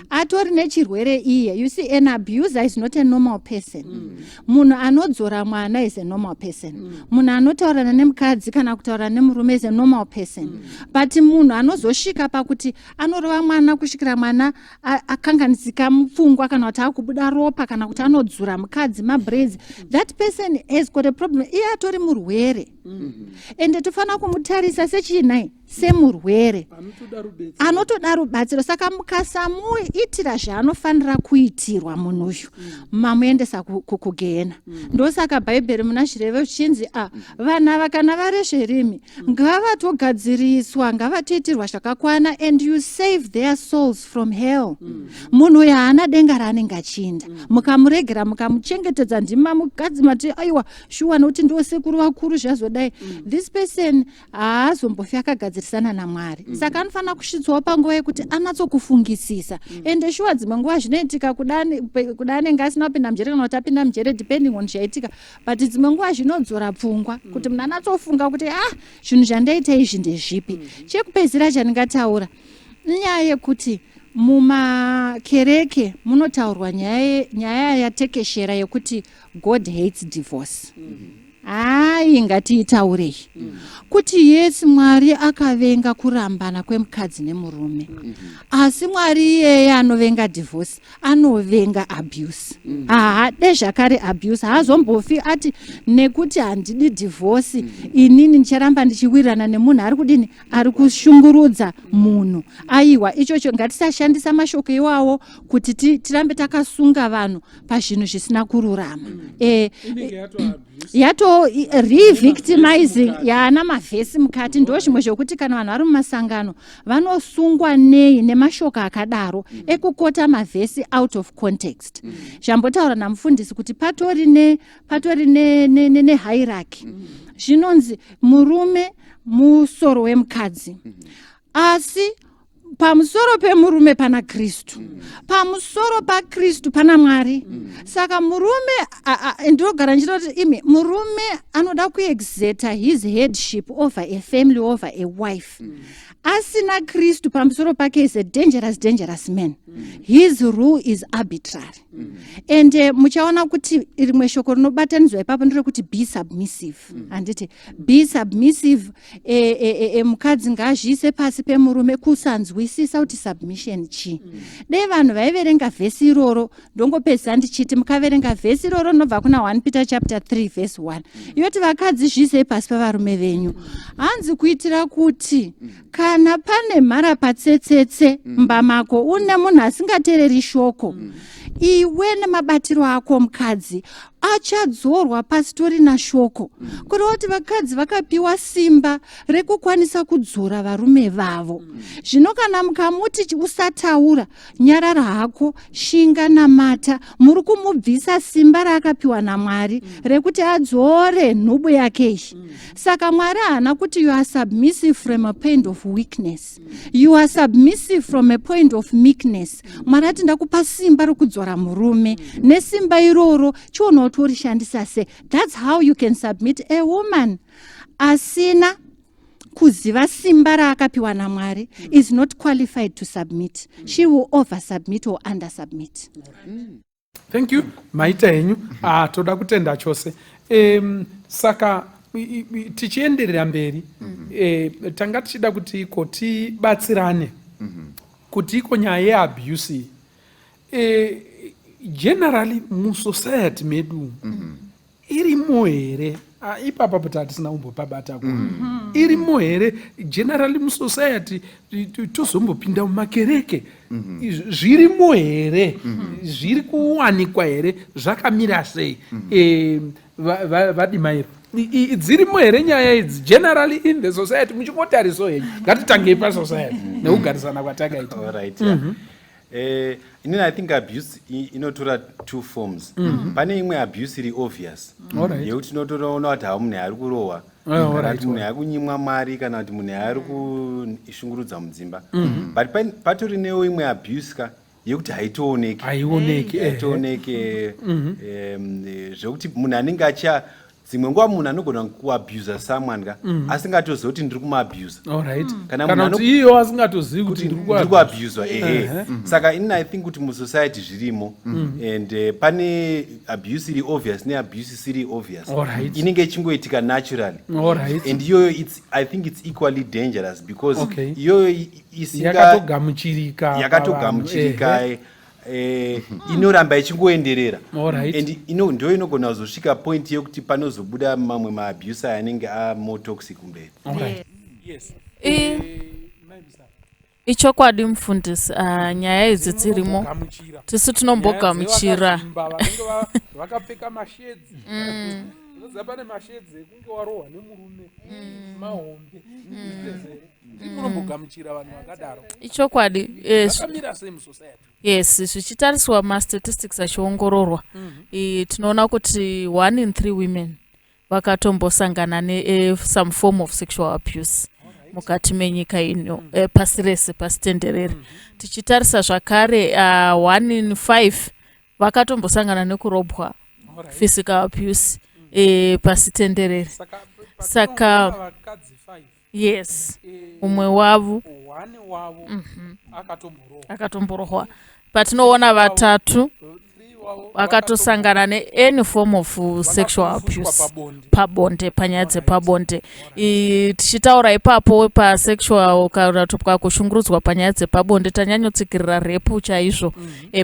Atori nechirwere iye. You see, an abuser is not a normal person. Munhu anodzora mwana is a normal person. Munhu anotaurana nemukadzi kana kutaura nemurume is a normal person. But munhu anozosvika pakuti anorova mwana kusvikira mwana akanganisika mupfungwa, kana kuti akubuda ropa, kana kuti anodzura mukadzi mabraids, that person has got a problem. Iye atori murwere, ende tofanira kumutarisa sechinai, semurwere anotoda rubetsero. Anotoda rubatsiro. Saka mukasamuitira zvaanofanira kuitirwa munhu uyu, mamuendesa kugehena. Ndosaka Bhaibheri muna Zvirevo zvichinzi a vanhu ava kana varesverimi ngavatogadziriswa, ngavatoitirwa zvakakwana, and you save their souls from hell. Munhu uyu haana denga raanenge achiinda. Mukamuregera, mukamuchengetedza, ndima mukadzi mati, "Aiwa, shuwa, nokuti ndiwo sekuru vakuru," zvazodai, this person haazombofi akagadzirisana naMwari. Saka anofanira kusvitswawo panguva yekuti anatsokufungisisa. Ende shuwa dzimwe nguva zvinoitika kuda anenge asina kupinda mujere kana kuti apinda mujere, depending on zvaitika, but dzimwe nguva zvinodzora pfungwa kuti munhu anatsofunga kuti, "Ah, zvinhu zvandaita izvi ndezvipi?" Chekupedzisira chandingataura inyaya yekuti mumakereke munotaurwa nyaya yatekeshera yekuti God hates divorce. Hai, ngatiitaurei kuti yes, Mwari akavenga kurambana kwemukadzi nemurume, asi Mwari iyeye anovenga divorce anovenga abuse. Haade zvakare abuse. Haazombofi ati nekuti handidi divorce, inini ndicharamba ndichiwirirana nemunhu ari kudini, ari kushungurudza munhu. Aiwa, ichocho ngatisashandisa mashoko iwawo kuti tirambe takasunga vanhu pazvinhu zvisina kururama. Inenge yato abuse. Yato re-victimizing, yaana mavhesi mukati. Ndo zvimwe zvokuti kana vanhu vari mumasangano vanosungwa nei nemashoko akadaro ekuquota mavhesi out of context. Zvambotaura namufundisi kuti patori nehierarchy. Zvinonzi murume musoro wemukadzi, asi pamusoro pemurume pana Kristu, pamusoro paKristu pana Mwari. Saka murume ndinogara ndichitoti imi murume anoda kuexerta his headship over a family, over a wife. Asina Kristu pamusoro pake is a dangerous, dangerous man. His rule is arbitrary. And muchaona kuti rimwe shoko rinobatanidzwa ipapo nderekuti be submissive. Handiti be submissive? Mukadzi ngaazviise pasi pemurume. Kusanzwisisa kuti submission chii. Dei vanhu vaiverenga vhesi iroro. Ndongopedzisa ndichiti mukaverenga vhesi iroro rinobva kuna 1 Peter chapter 3 verse 1, yoti vakadzi zviisei pasi pevarume venyu, hanzi kuitira kuti kana pane mhara patsetsetse mumba mako, une munhu asingateereri shoko, iwe nemabatiro ako mukadzi achadzorwa pasitorina shoko. Kureva kuti vakadzi vakapiwa simba rekukwanisa kudzora varume vavo. Zvino kana mukamuti usataura, nyarara hako, shinga, namata, muri kumubvisa simba raakapiwa naMwari rekuti adzore nhubu yake iyi. Saka Mwari haana kuti you are submissive from a point of weakness, you are submissive from a point of meekness. Mwari ati ndakupa simba rokudzora murume, nesimba iroro chiona kuti urishandisa sei. That's how you can submit. A woman asina kuziva simba raakapiwa naMwari is not qualified to submit. She will over submit or under submit. Thank you, maita henyu. Ah, toda kutenda chose. Saka tichienderera mberi, tanga tichida kuti iko tibatsirane kuti iko nyaya yeabuse iyi, generally musociety medu irimo here? Ah, ipapa kuti hatisina kumbopabata ku irimo here generally musociety? Tozombopinda mumakereke, zvirimo here? Zviri kuwanikwa here? Zvakamira sei? Vadimairo, dzirimo here nyaya idzi generally in the society? Muchingotariso henyu, ngatitangei pasociety nekugarisana kwatakaita. Alright, yeah. Inini I think abuse inotora two forms. Pane imwe abuse iri obvious yekuti tinotoona kuti hao, munhu ari kurohwa, kana kuti munhu ari kunyimwa mari, kana kuti munhu ari kushungurudza mudzimba. But patori newo imwe abuse ka yekuti haitooneki. Haioneki, ehe. Haitooneki, zvekuti munhu anenge acha, dzimwe nguva munhu anogona kuabusa someone ka asingatozivi kuti ndiri kumuabusa. Kana Kana munhu kuti iyo asingatozivi kuti ndiri ndiri kuabuswa, ehe. Saka inini I think kuti musociety zvirimo, and pane abuse iri obvious neabuse isiri obvious, inenge ichingoitika naturally. And iyoyo I think it's equally dangerous because iyoyo isinga Yakatogamuchirika. Yakatogamuchirika, inoramba ichingoenderera. And ndo inogona kuzosvika point yekuti panozobuda mamwe maabuse aya anenge amore toxic kumberi. Yes. Ichokwadi mufundisi, nyaya idzi dzirimo. Gamuchira. Tisu tinombogamuchira. Vanenge vakapfeka mashedzi. Unoziva pane mashedzi ekunge warohwa nemurume mahombe. Munombogamuchira vanhu vakadaro? Ichokwadi. Zvakamira sei musociety? Yes, zvichitariswa mastatistics achiongororwa, tinoona kuti one in three women vakatombosangana ne some form of sexual abuse mukati menyika ino, pasi rese, pasi tenderere. Tichitarisa zvakare, one in five vakatombosangana nekurobwa, physical abuse, pasi tenderere. Saka patinoona vakadzi 5, Yes, umwe wavo one wavo akatomborohwa. Akatomborohwa. Patinoona vatatu, Three wavo vakatosangana neany form of sexual vakafushwa abuse pabonde. Pabonde, panyaya dzepabonde. Tichitaura ipapo pasexual kana kuti pakushungurudzwa panyaya dzepabonde, tanyanyotsikirira rape chaizvo.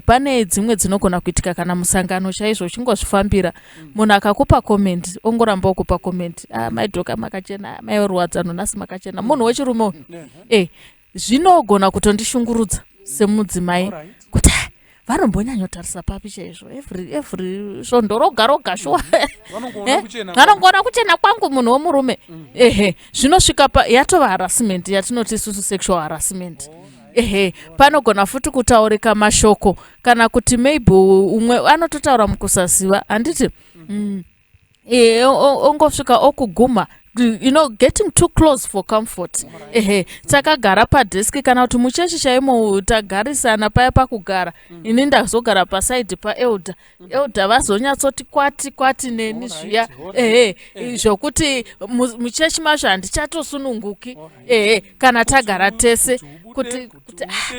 Pane dzimwe dzinogona kuitika kana musangano chaizvo, uchingozvifambira, munhu akakupa comment, ongoramba okupa comment: "Ah, maidhoka makachena, ah, mairuwadzano nhasi makachena." Munhu wechirume uyu, zvinogona kutondishungurudza semudzimai kuti, "Ah, vanombonyanyotarisa papi chaizvo every svondo roga roga shuwa?" Vanongoona kuchena. Vanongoona kuchena kwangu, munhu womurume. Ehe, zvinosvika pa yatova harassment yatinoti isusu sexual harassment. Ehe, panogona futi kutaurika mashoko, kana kuti maybe umwe anototaura mukusaziva, handiti? Ongosvika okuguma. You know, getting too close for comfort. Ehe, takagara padeski kana kuti muchechi chaimo, tagarisana paya pakugara. Ini ndazogara pasaidi paelder, elder vazonyatsoti kwati kwati neni zviya. Ehe, zvokuti muchechi macho handichatosununguki. Ehe, kana tagara tese kuti ah,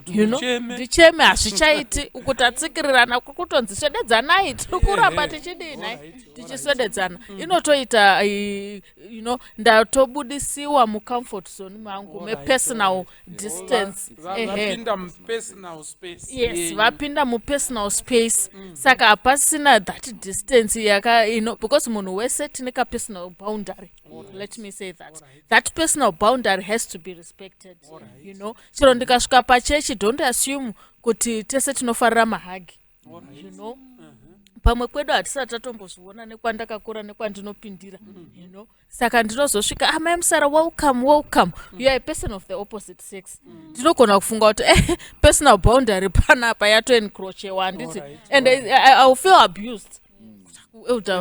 you know, ndicheme hazvichaiti. Uku tatsikirirana, kuri kutonzi swededzanai, tiri kuramba tichidii nai, tichiswededzana. Inotoita ndatobudisiwa mucomfort zone mangu, mepersonal distance. Vapinda mupersonal space. Yes, vapinda mupersonal space. Saka hapasina that distance yaka because munhu wese tine kapersonal boundary. Let me say that that personal boundary has to be respected. Chero ndikasvika pachechi, don't assume kuti tese tinofarira mahugs. Pamwe kwedu hatisati tatombozviona nekwandakakura, nekwandinopindira. Saka ndinozosvika, "Amai Musara, welcome, welcome." You are a person of the opposite sex. Ndinogona kufunga kuti personal boundary panapa yatoencroachewa, handiti? And I will feel abused. Elder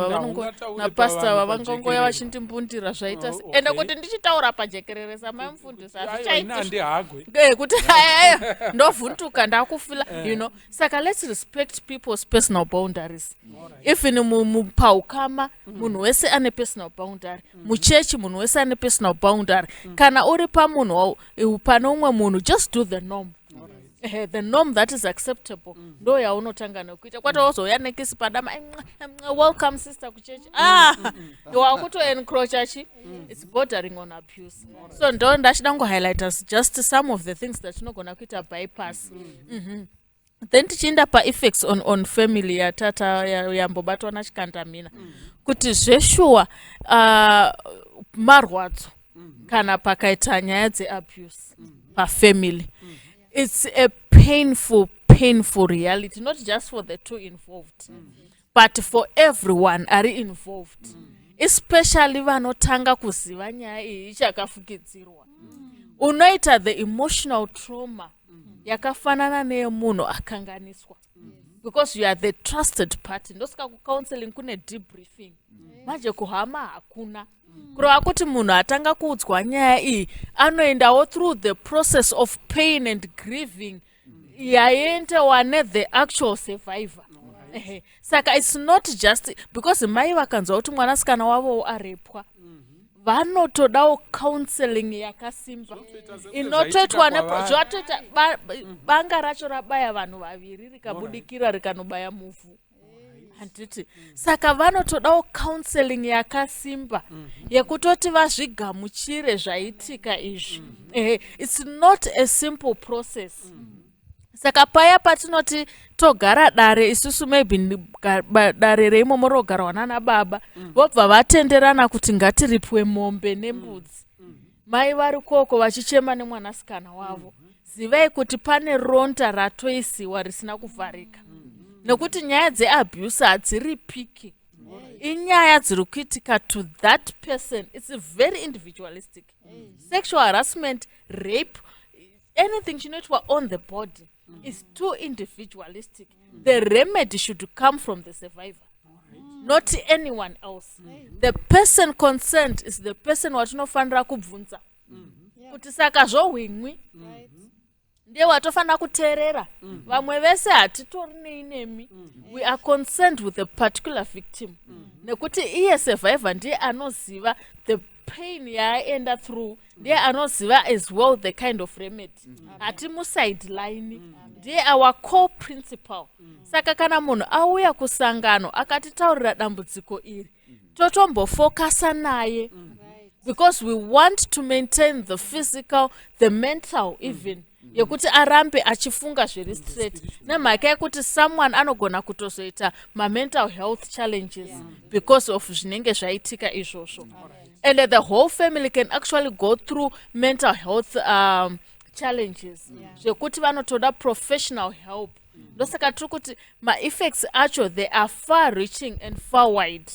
napastor vavangongoya vachindimbundira, zvaita se ende kuti ndichitaura pajekerere samai mufundisi hazvichaiti kuti aya ndovhunduka, ndakufila. Saka let's respect people's personal boundaries. Even paukama, munhu wese ane personal boundary. Muchechi, munhu wese ane personal boundary. Kana uri pamunhu, pane umwe munhu, just do the norm. The norm that is acceptable ndo yaunotanga nekuita, kwete wozouya nekiss padama, "Welcome, sister, kuchechi." Ah, wakutoencroacha chi it's bordering on abuse. So ndo ndachida kungohighlighta just some of the things that tinogona kuita bypass. Then tichienda paeffects on family yatata yambobatwa nachikandamina, kuti zveshuwa marwadzo kana pakaita nyaya dzeabuse pafamily, it's a painful, painful reality, not just for the two involved, but for everyone ari involved, especially vanotanga kuziva nyaya iyi ichakafukidzirwa. Unoita the emotional trauma yakafanana neyemunhu akanganiswa, because you are the trusted party. Ndosaka kucounseling kune debriefing, manje kuhama hakuna. Kureva kuti munhu atanga kuudzwa nyaya iyi anoendawo through the process of pain and grieving yaendewa nethe actual survivor. Ehe. Saka it's not just because mai vakanzwa kuti mwanasikana wavowo arepwa, vanotodawo counseling yakasimba inotoitwa zvatoita banga racho rabaya vanhu vaviri, rikabudikira rikanobaya muvhu, handiti? Saka vanotodawo counseling yakasimba yekutoti vazvigamuchire zvaitika izvi. Ehe, it's not a simple process. Saka paya patinoti togara dare isusu, maybe dare reimomo rogarwa nana baba, vobva vatenderana kuti ngatiripwe mombe nembudzi, mai vari koko vachichema nemwanasikana wavo, zivai kuti pane ronda ratoisiwa risina kuvharika, nekuti nyaya dzeabuse hadziripiki, inyaya dziri kuitika to that person. It's very individualistic. Sexual harassment, rape, anything chinoitwa on the body is too individualistic. The remedy should come from the survivor, not anyone else. The person concerned is the person watinofanira kubvunza kuti saka zvohwimwi, ndiye watofanira kuteerera. Vamwe vese hatitori nei nemi. We are concerned with the particular victim, nekuti iye survivor ndiye anoziva the pain yaaenda through, ndiye anoziva as well the kind of remedy. Hatimusideline, ndiye our core principle. Saka kana munhu auya kusangano akatitaurira dambudziko iri, totombofokasa naye, because we want to maintain the physical, the mental even, yekuti arambe achifunga zviri straight, nemhaka yekuti someone anogona kutozoita mamental health challenges because of zvinenge zvaitika izvozvo, and the whole family can actually go through mental health challenges zvekuti vanotoda professional help. Ndosaka tiri kuti maeffects acho, they are far reaching and far wide,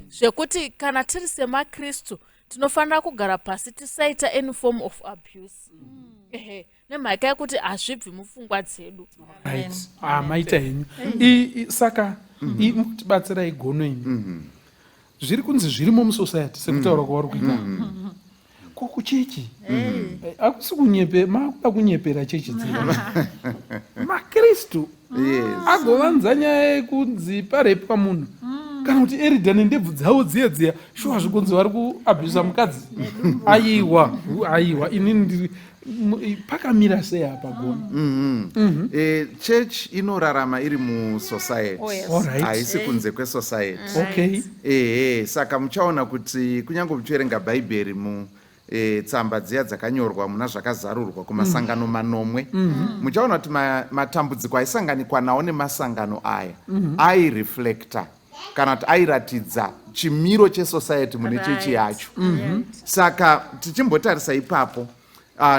zvekuti kana tiri semakristu tinofanira kugara pasi tisaita any form of abuse. Ehe, nemhaka yekuti hazvibvi mupfungwa dzedu. Right, ah, maita henyu. Saka mutibatsirai gono imi. Zviri kunzi zvirimo musociety sekutaura kwavari kuita. Ko kuchechi hakusi kunyepe, makuda kunyepera chechi dzino makristu agovanza nyaya yekunzi parepwa munhu kana kuti erida nendebvu dzavo dziya dziya, shuwa zvikunzi vari kuabhusa mukadzi. Aiwa, aiwa, inini ndiri pakamira sei apa, Gona? Church inorarama iri musociety. Oh, yes. Haisi kunze kwesociety. Ehe, saka muchaona kuti kunyange muchiverenga Bhaibheri mu tsamba dziya dzakanyorwa muna Zvakazarurwa kumasangano manomwe, muchaona kuti matambudziko aisanganikwa nawo nemasangano aya aireflecta kana kuti airatidza chimiro chesociety mune chechi yacho. Saka tichimbotarisa ipapo,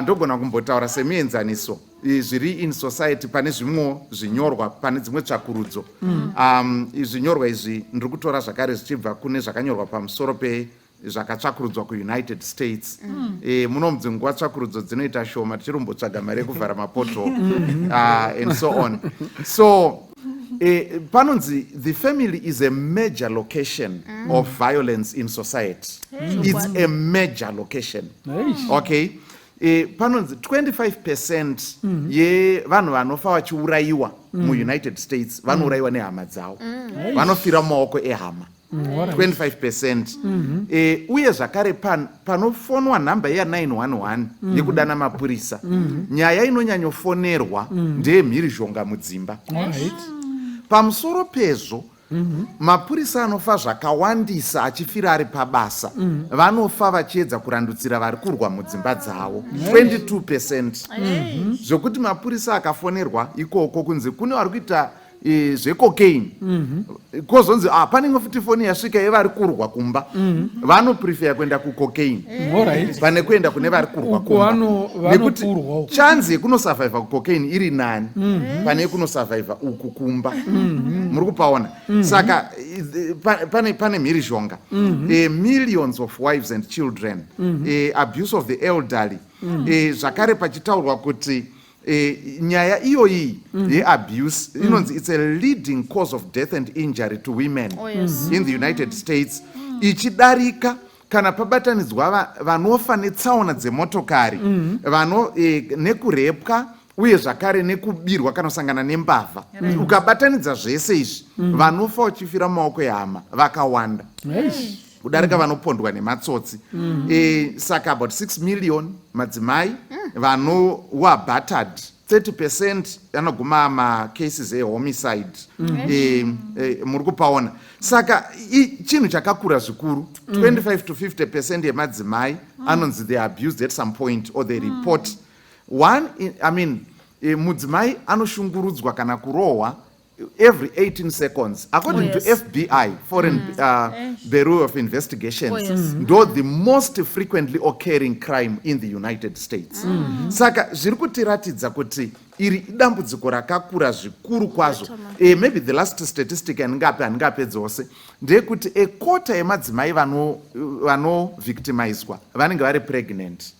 ndogona kumbotaura semuenzaniso zviri in society pane zvimwewo zvinyorwa, pane dzimwe tsvakurudzo. Zvinyorwa izvi ndiri kutora zvakare zvichibva kune zvakanyorwa pamusoro pezvakatsvakurudzwa kuUnited States. Muno mudzinguva tsvakurudzo dzinoita shoma, tichirumbotsvaga mari yekuvhara mapoto and so on. So panonzi the family is a major location of violence in society. It's a major location. Okay, panonzi 25% yevanhu vanofa vachiurayiwa muUnited States vanourayiwa nehama dzavo, vanofira mumaoko ehama. 25%. Uye zvakare panofonwa nhamba ya911 yekudana mapurisa, nyaya inonyanyofonerwa ndeyemhirizhonga mudzimba. Pamusoro pezvo, mapurisa anofa zvakawandisa achifira ari pabasa, vanofa vachiedza kurandutsira vari kurwa mudzimba dzavo, 22%, zvokuti mapurisa akafonerwa ikoko kunzi kune vari kuita zvecocaine, kozonzi ah, pane imwe futi foni yasvika yevari kurwa kumba, vanoprefer kuenda kucocaine pane kuenda kune vari kurwa Uko kumba. Nekuti vanopurwa uko. Chance yekunosurviva kucocaine iri nani pane yekunosurviva uku kumba. Muri kupaona? Saka pane mhirizhonga, millions of wives and children, abuse of the elderly. Zvakare pachitaurwa kuti nyaya iyoyi yeabuse inonzi it's a leading cause of death and injury to women Oh, yes. in the United States, ichidarika kana pabatanidzwa vanofa netsaona dzemotokari, vano nekurepwa uye zvakare nekubirwa kana kusangana nembavha. Ukabatanidza zvese izvi, vanofa uchifira mumaoko ehama vakawanda kudarika vanopondwa nematsotsi. Saka about 6 million madzimai vanowa battered, 30% anoguma macases ehomicide. Muri kupaona? Saka chinhu chakakura zvikuru. 25 to 50% yemadzimai anonzi they are abused at some point or they report one in, I mean, mudzimai anoshungurudzwa kana kurohwa every 18 seconds according to FBI, Foreign Bureau of Investigations. Ndo the most frequently occurring crime in the United States. Saka zviri kutiratidza kuti iri idambudziko rakakura zvikuru kwazvo. Maybe the last statistic handingape, handingape dzose, ndeyekuti equarter yemadzimai vanovictimizwa vanenge vari pregnant.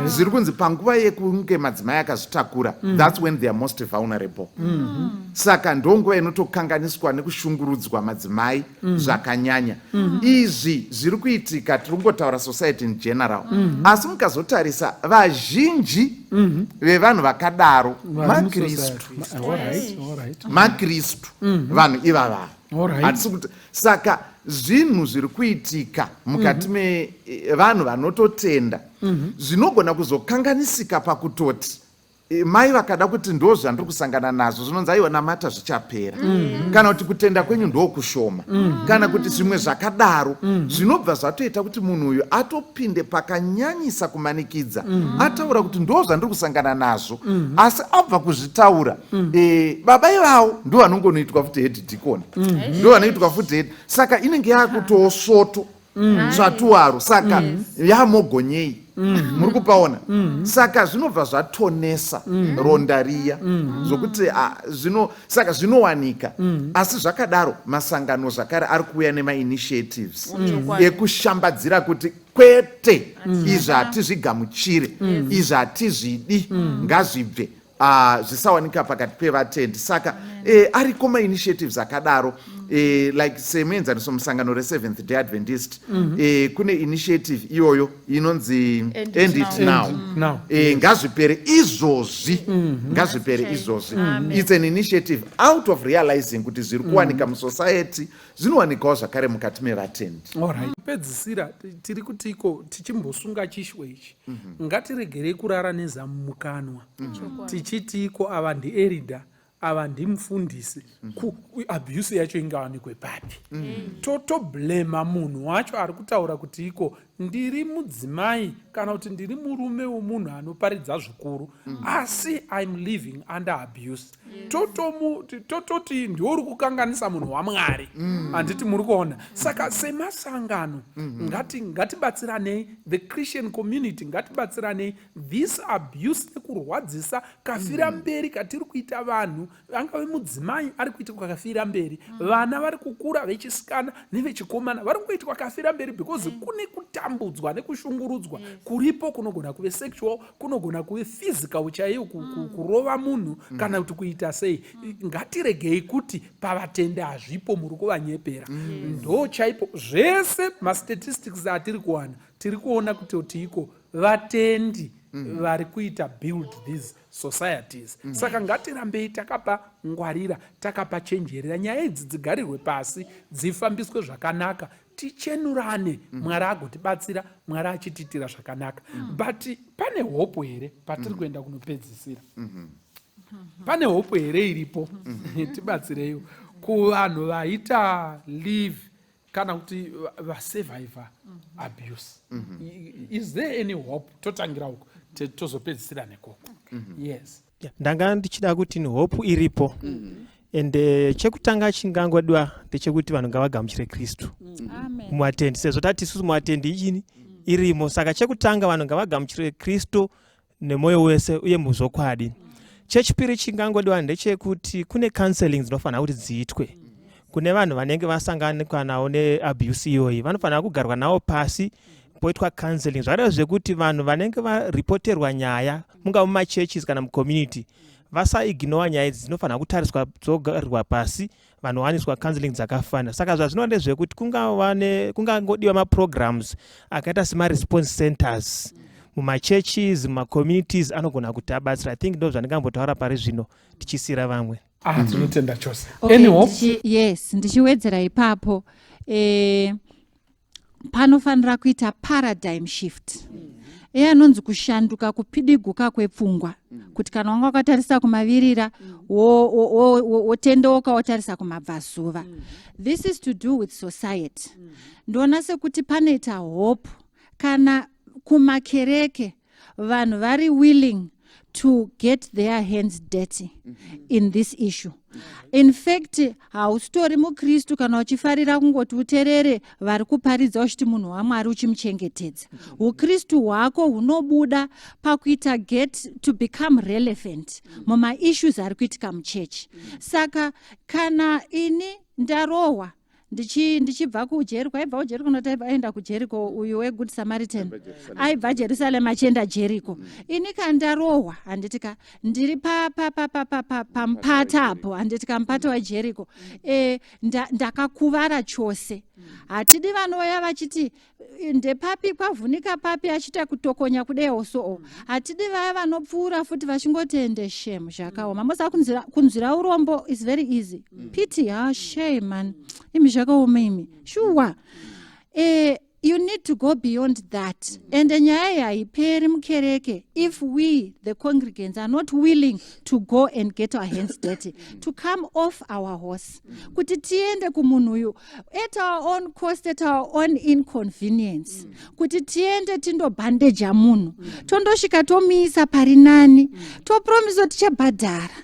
Zviri kunzi panguva yekunge madzimai akazvitakura, that's when they are most vulnerable. Saka ndonguva inotokanganiswa nekushungurudzwa madzimai zvakanyanya. Izvi zviri kuitika, tiri kungotaura society in general, asi mukazotarisa vazhinji vevanhu vakadaro Vari makristu. musociety. Alright, alright. Makristu vanhu ivava. Hatisi kuti, saka zvinhu zviri kuitika mukati mevanhu vanototenda zvinogona kuzokanganisika pakutoti mai vakada kuti ndo zvandiri kusangana nazvo, zvinonzi aiwa, namata zvichapera, kana kuti kutenda kwenyu ndokushoma, kana kuti zvimwe zvakadaro, zvinobva zvatoita kuti munhu uyu atopinde pakanyanyisa kumanikidza. Ataura kuti ndo zvandiri kusangana nazvo, asi abva kuzvitaura, baba ivavo ndo vanongonoitwa futi head deacon, ndo vanoitwa futi head. Saka inenge yakutosoto zvatuwaro. Saka yamogonyei, muri kupaona? Saka zvinobva zvatonesa ronda riya zvokuti ah, zvino saka zvinowanika. Asi zvakadaro, masangano zvakare ari kuuya nemainitiatives ekushambadzira kuti kwete, izvi hatizvigamuchire, izvi hatizvidi, ngazvibve, zvisawanika pakati pevatendi. Saka ariko mainitiatives akadaro. Like semuenzaniso, musangano reSeventh Day Adventist, kune initiative iyoyo inonzi End It End It Now. Now. Now. Ngazvipere izvozvi, ngazvipere Change. izvozvi. Amen. It's an initiative out of realizing kuti zviri kuwanika musociety zvinowanikawo zvakare mukati mevatendi. Alright, pedzisira tiri kuti iko tichimbosunga chishwe ichi, ngatiregerei kurara nezamu mukanwa tichiti iko ava ndielder, ava ndimufundisi. Abuse yacho ingawanikwe papi? Totoblema munhu wacho ari kutaura kuti iko ndiri mudzimai kana kuti ndiri murume wemunhu anoparidza zvikuru, asi I'm living under abuse. Tototi ndiwo uri kukanganisa munhu waMwari, handiti muri kuona? Saka semasangano ngatibatsiranei, the Christian community, ngatibatsiranei. This abuse nekurwadzisa kafira mberi katiri kuita vanhu, angave mudzimai ari kuitwa kafira mberi, vana vari kukura vechisikana nevechikomana vari kungoitwa kafira mberi, because kune kutambudzwa nekushungurudzwa kuripo. Kunogona kuve sexual, kunogona kuve physical chaiyo, kurova munhu kana kuti kuita sei. Ngatiregei kuti pavatende hazvipo, muri kuvanyepera. Ndo chaipo zvese mastatistics atiri kuwana, tiri kuona kuti iko vatendi vari kuita build these societies. Saka ngatirambei takapa ngwarira, takapa chenjerera, nyaya idzi dzigarirwe pasi, dzifambiswe zvakanaka, tichenurane. Mwari agotibatsira, Mwari achitiitira zvakanaka. But pane hope here patiri kuenda kunopedzisira? Pane hope here iripo? Tibatsireiwo kuvanhu vaita live kana kuti vasurvivor abuse. Is there any hope? Totangira uko, tozopedzisira nekoko, yes. Yeah, ndanga ndichida kuti ni hope iripo, and chekutanga chingangodiwa ndechekuti vanhu ngavagamuchire Kristu Amen. muvatendi, sezvo tati isusu muvatendi ichini irimo. Saka chekutanga, vanhu ngavagamuchire Kristu nemwoyo wese uye muzvokwadi. Chechipiri chingangodiwa ndechekuti kune counseling dzinofanira kuti dziitwe kune vanhu vanenge vasanganikwa nawo neabuse iyoyi. Vanofanira kugarwa navo pasi poitwa counseling, zvakadaro zvekuti vanhu vanenge varipoterwa nyaya, mungava mumachurches kana mucommunity, vasaignora nyaya idzi. Dzinofanira kutariswa, dzogarirwa pasi, vanowaniswa counseling dzakafanira. Saka zvazvinova ndezvekuti kungangodiwa maprograms akaita semaresponse centers mumachurches, mumacommunities, anogona kuti abatsira. I think ndo zvandingambotaura pari zvino, tichisiyira vamwe. Ah, tinotenda chose. Okay, Any hope? Yes, ndichiwedzera ipapo, panofanira kuita paradigm shift iye anonzi kushanduka, kupidiguka kwepfungwa, kuti kana wanga wakatarisa kumavirira, wotendeuka wotarisa kumabvazuva. This is to do with society. Ndoona sekuti panoita hope kana kumakereke vanhu vari willing to get their hands dirty in this issue. In fact, hausitori mukristu kana uchifarira kungoti uterere vari kuparidza, uchiti munhu waMwari, uchimuchengetedza. Ukristu hwako hunobuda pakuita get to become relevant mumaissues ari kuitika muchechi. Saka kana ini ndarohwa ndichibva kuJeriko, aibva kuJeriko noti aenda kuJeriko uyu weGood Samaritan, aibva Jerusarema achienda Jeriko. Ini kandarohwa, handiti ka ndiri pamupata apo, handiti ka mupata weJeriko, ndakakuvara chose. Hatidi vanouya vachiti, "Ndepapi kwavhunika papi?" achiita kutokonya kudewo soo. Hatidi vaya vanopfuura futi vachingoti, "Ende shame, zvakaoma." Mosa kunzwira urombo is very easy. Pity, ha, shame man, imi zvakaoma imi, shuwa. You need to go beyond that, and nyaya iyi haiperi mukereke if we, the congregants, are not willing to go and get our hands dirty, to come off our horse, kuti tiende kumunhu uyu at our own cost, at our own inconvenience, kuti tiende tindobhandeja munhu, tondosvika tomuisa pari nani, topromisa tichabhadhara.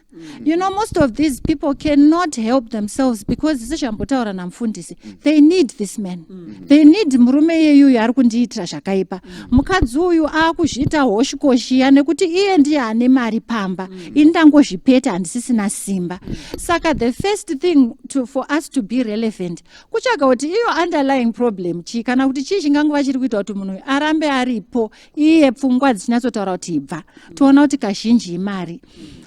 Most of these people cannot help themselves because, sezvambotaura namufundisi, they need this man, they need murume iyeyuyu ari kundiitira zvakaipa. Mukadzi uyu aakuzviita hoshikoshiya nekuti iye ndiye ane mari pamba, ini ndangozvipeta, handisisina simba. Saka the first thing for us to be relevant kutsvaga kuti iyo underlying problem chii, kana kuti chii chingangova chiri kuita kuti munhu uyu arambe aripo, iye pfungwa dzichinyatsotaura kuti ibva. Toona kuti kazhinji imari.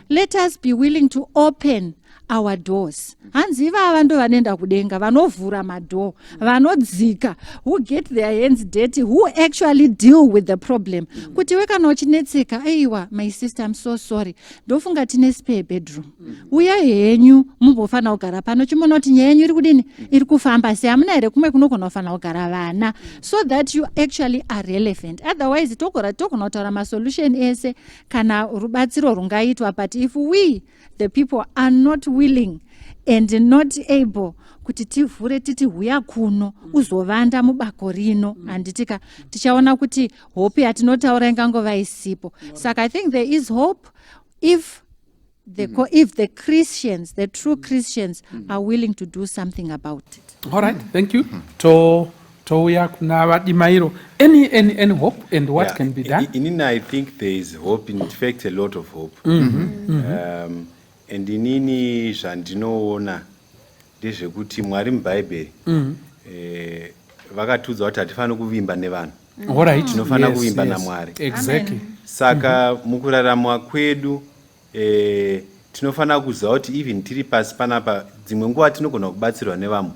Let us be willing to open our our doors. Hanzi ivava ndo vanoenda kudenga, vanovhura madoor, vanodzika, who get their hands dirty, who actually deal with the problem, kuti we kana uchinetseka, aiwa, my sister, I'm so sorry, ndofunga tine spare bedroom, uyai henyu mumbofanira kugara pano, chimona kuti nyaya yenyu iri kudini, iri kufamba sei, hamuna here kumwe kunogona kufanira kugara vana, so that you actually are relevant. Otherwise togora togona kutaura masolution ese kana rubatsiro rungaitwa, but if we the people are not willing and not able kuti tivhure titi huya kuno uzovanda mubako rino, handitika tichaona kuti hope yatinotaura ingangova isipo. Saka I think there is hope if the Christians, the true Christians, are willing to do something about it. All right, thank you. To touya kuna VaDimairo. Any hope and what can be done? Inini I think there is hope, in fact a lot of hope. And inini zvandinoona ndezvekuti Mwari muBhaibheri vakatiudza kuti hatifaniri kuvimba nevanhu. All right. Tinofanira kuvimba naMwari. Saka mukurarama kwedu tinofanira kuziva kuti even tiri pasi panapa, dzimwe nguva tinogona kubatsirwa nevamwe,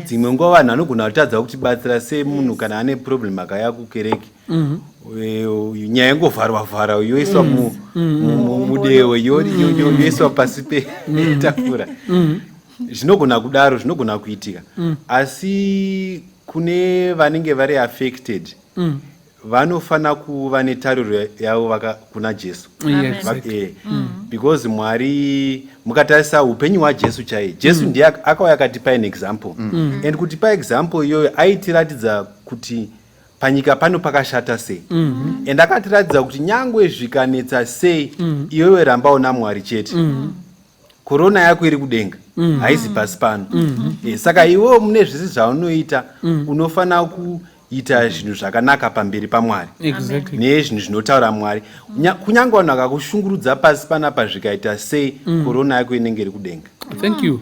dzimwe nguva vanhu vanogona kutadza kutibatsira. Semunhu kana ane problem akauya kukereke, nyaya ingovharwa vhara, yoiswa mudewe, yoiswa pasi petafura. Zvinogona kudaro, zvinogona kuitika. Asi kune vanenge vari affected, vanofanira kuva netariro yavo kuna Jesu. Because Mwari, mukatarisa upenyu hwaJesu chaiye, Jesu ndiye akauya akatipa an example, and kutipa example iyoyo aitiratidza kuti panyika pano pakashata sei, and akatiratidza kuti nyangwe zvikanetsa sei, iwewe rambawo naMwari chete. Korona yako iri kudenga, haisi pasi pano. Saka iwewo mune zvese zvaunoita unofanira kuita zvinhu zvakanaka pamberi paMwari nezvinhu zvinotaura Mwari. Kunyange vanhu vakakushungurudza pasi panapa zvikaita sei, korona yako inenge iri kudenga. Thank you.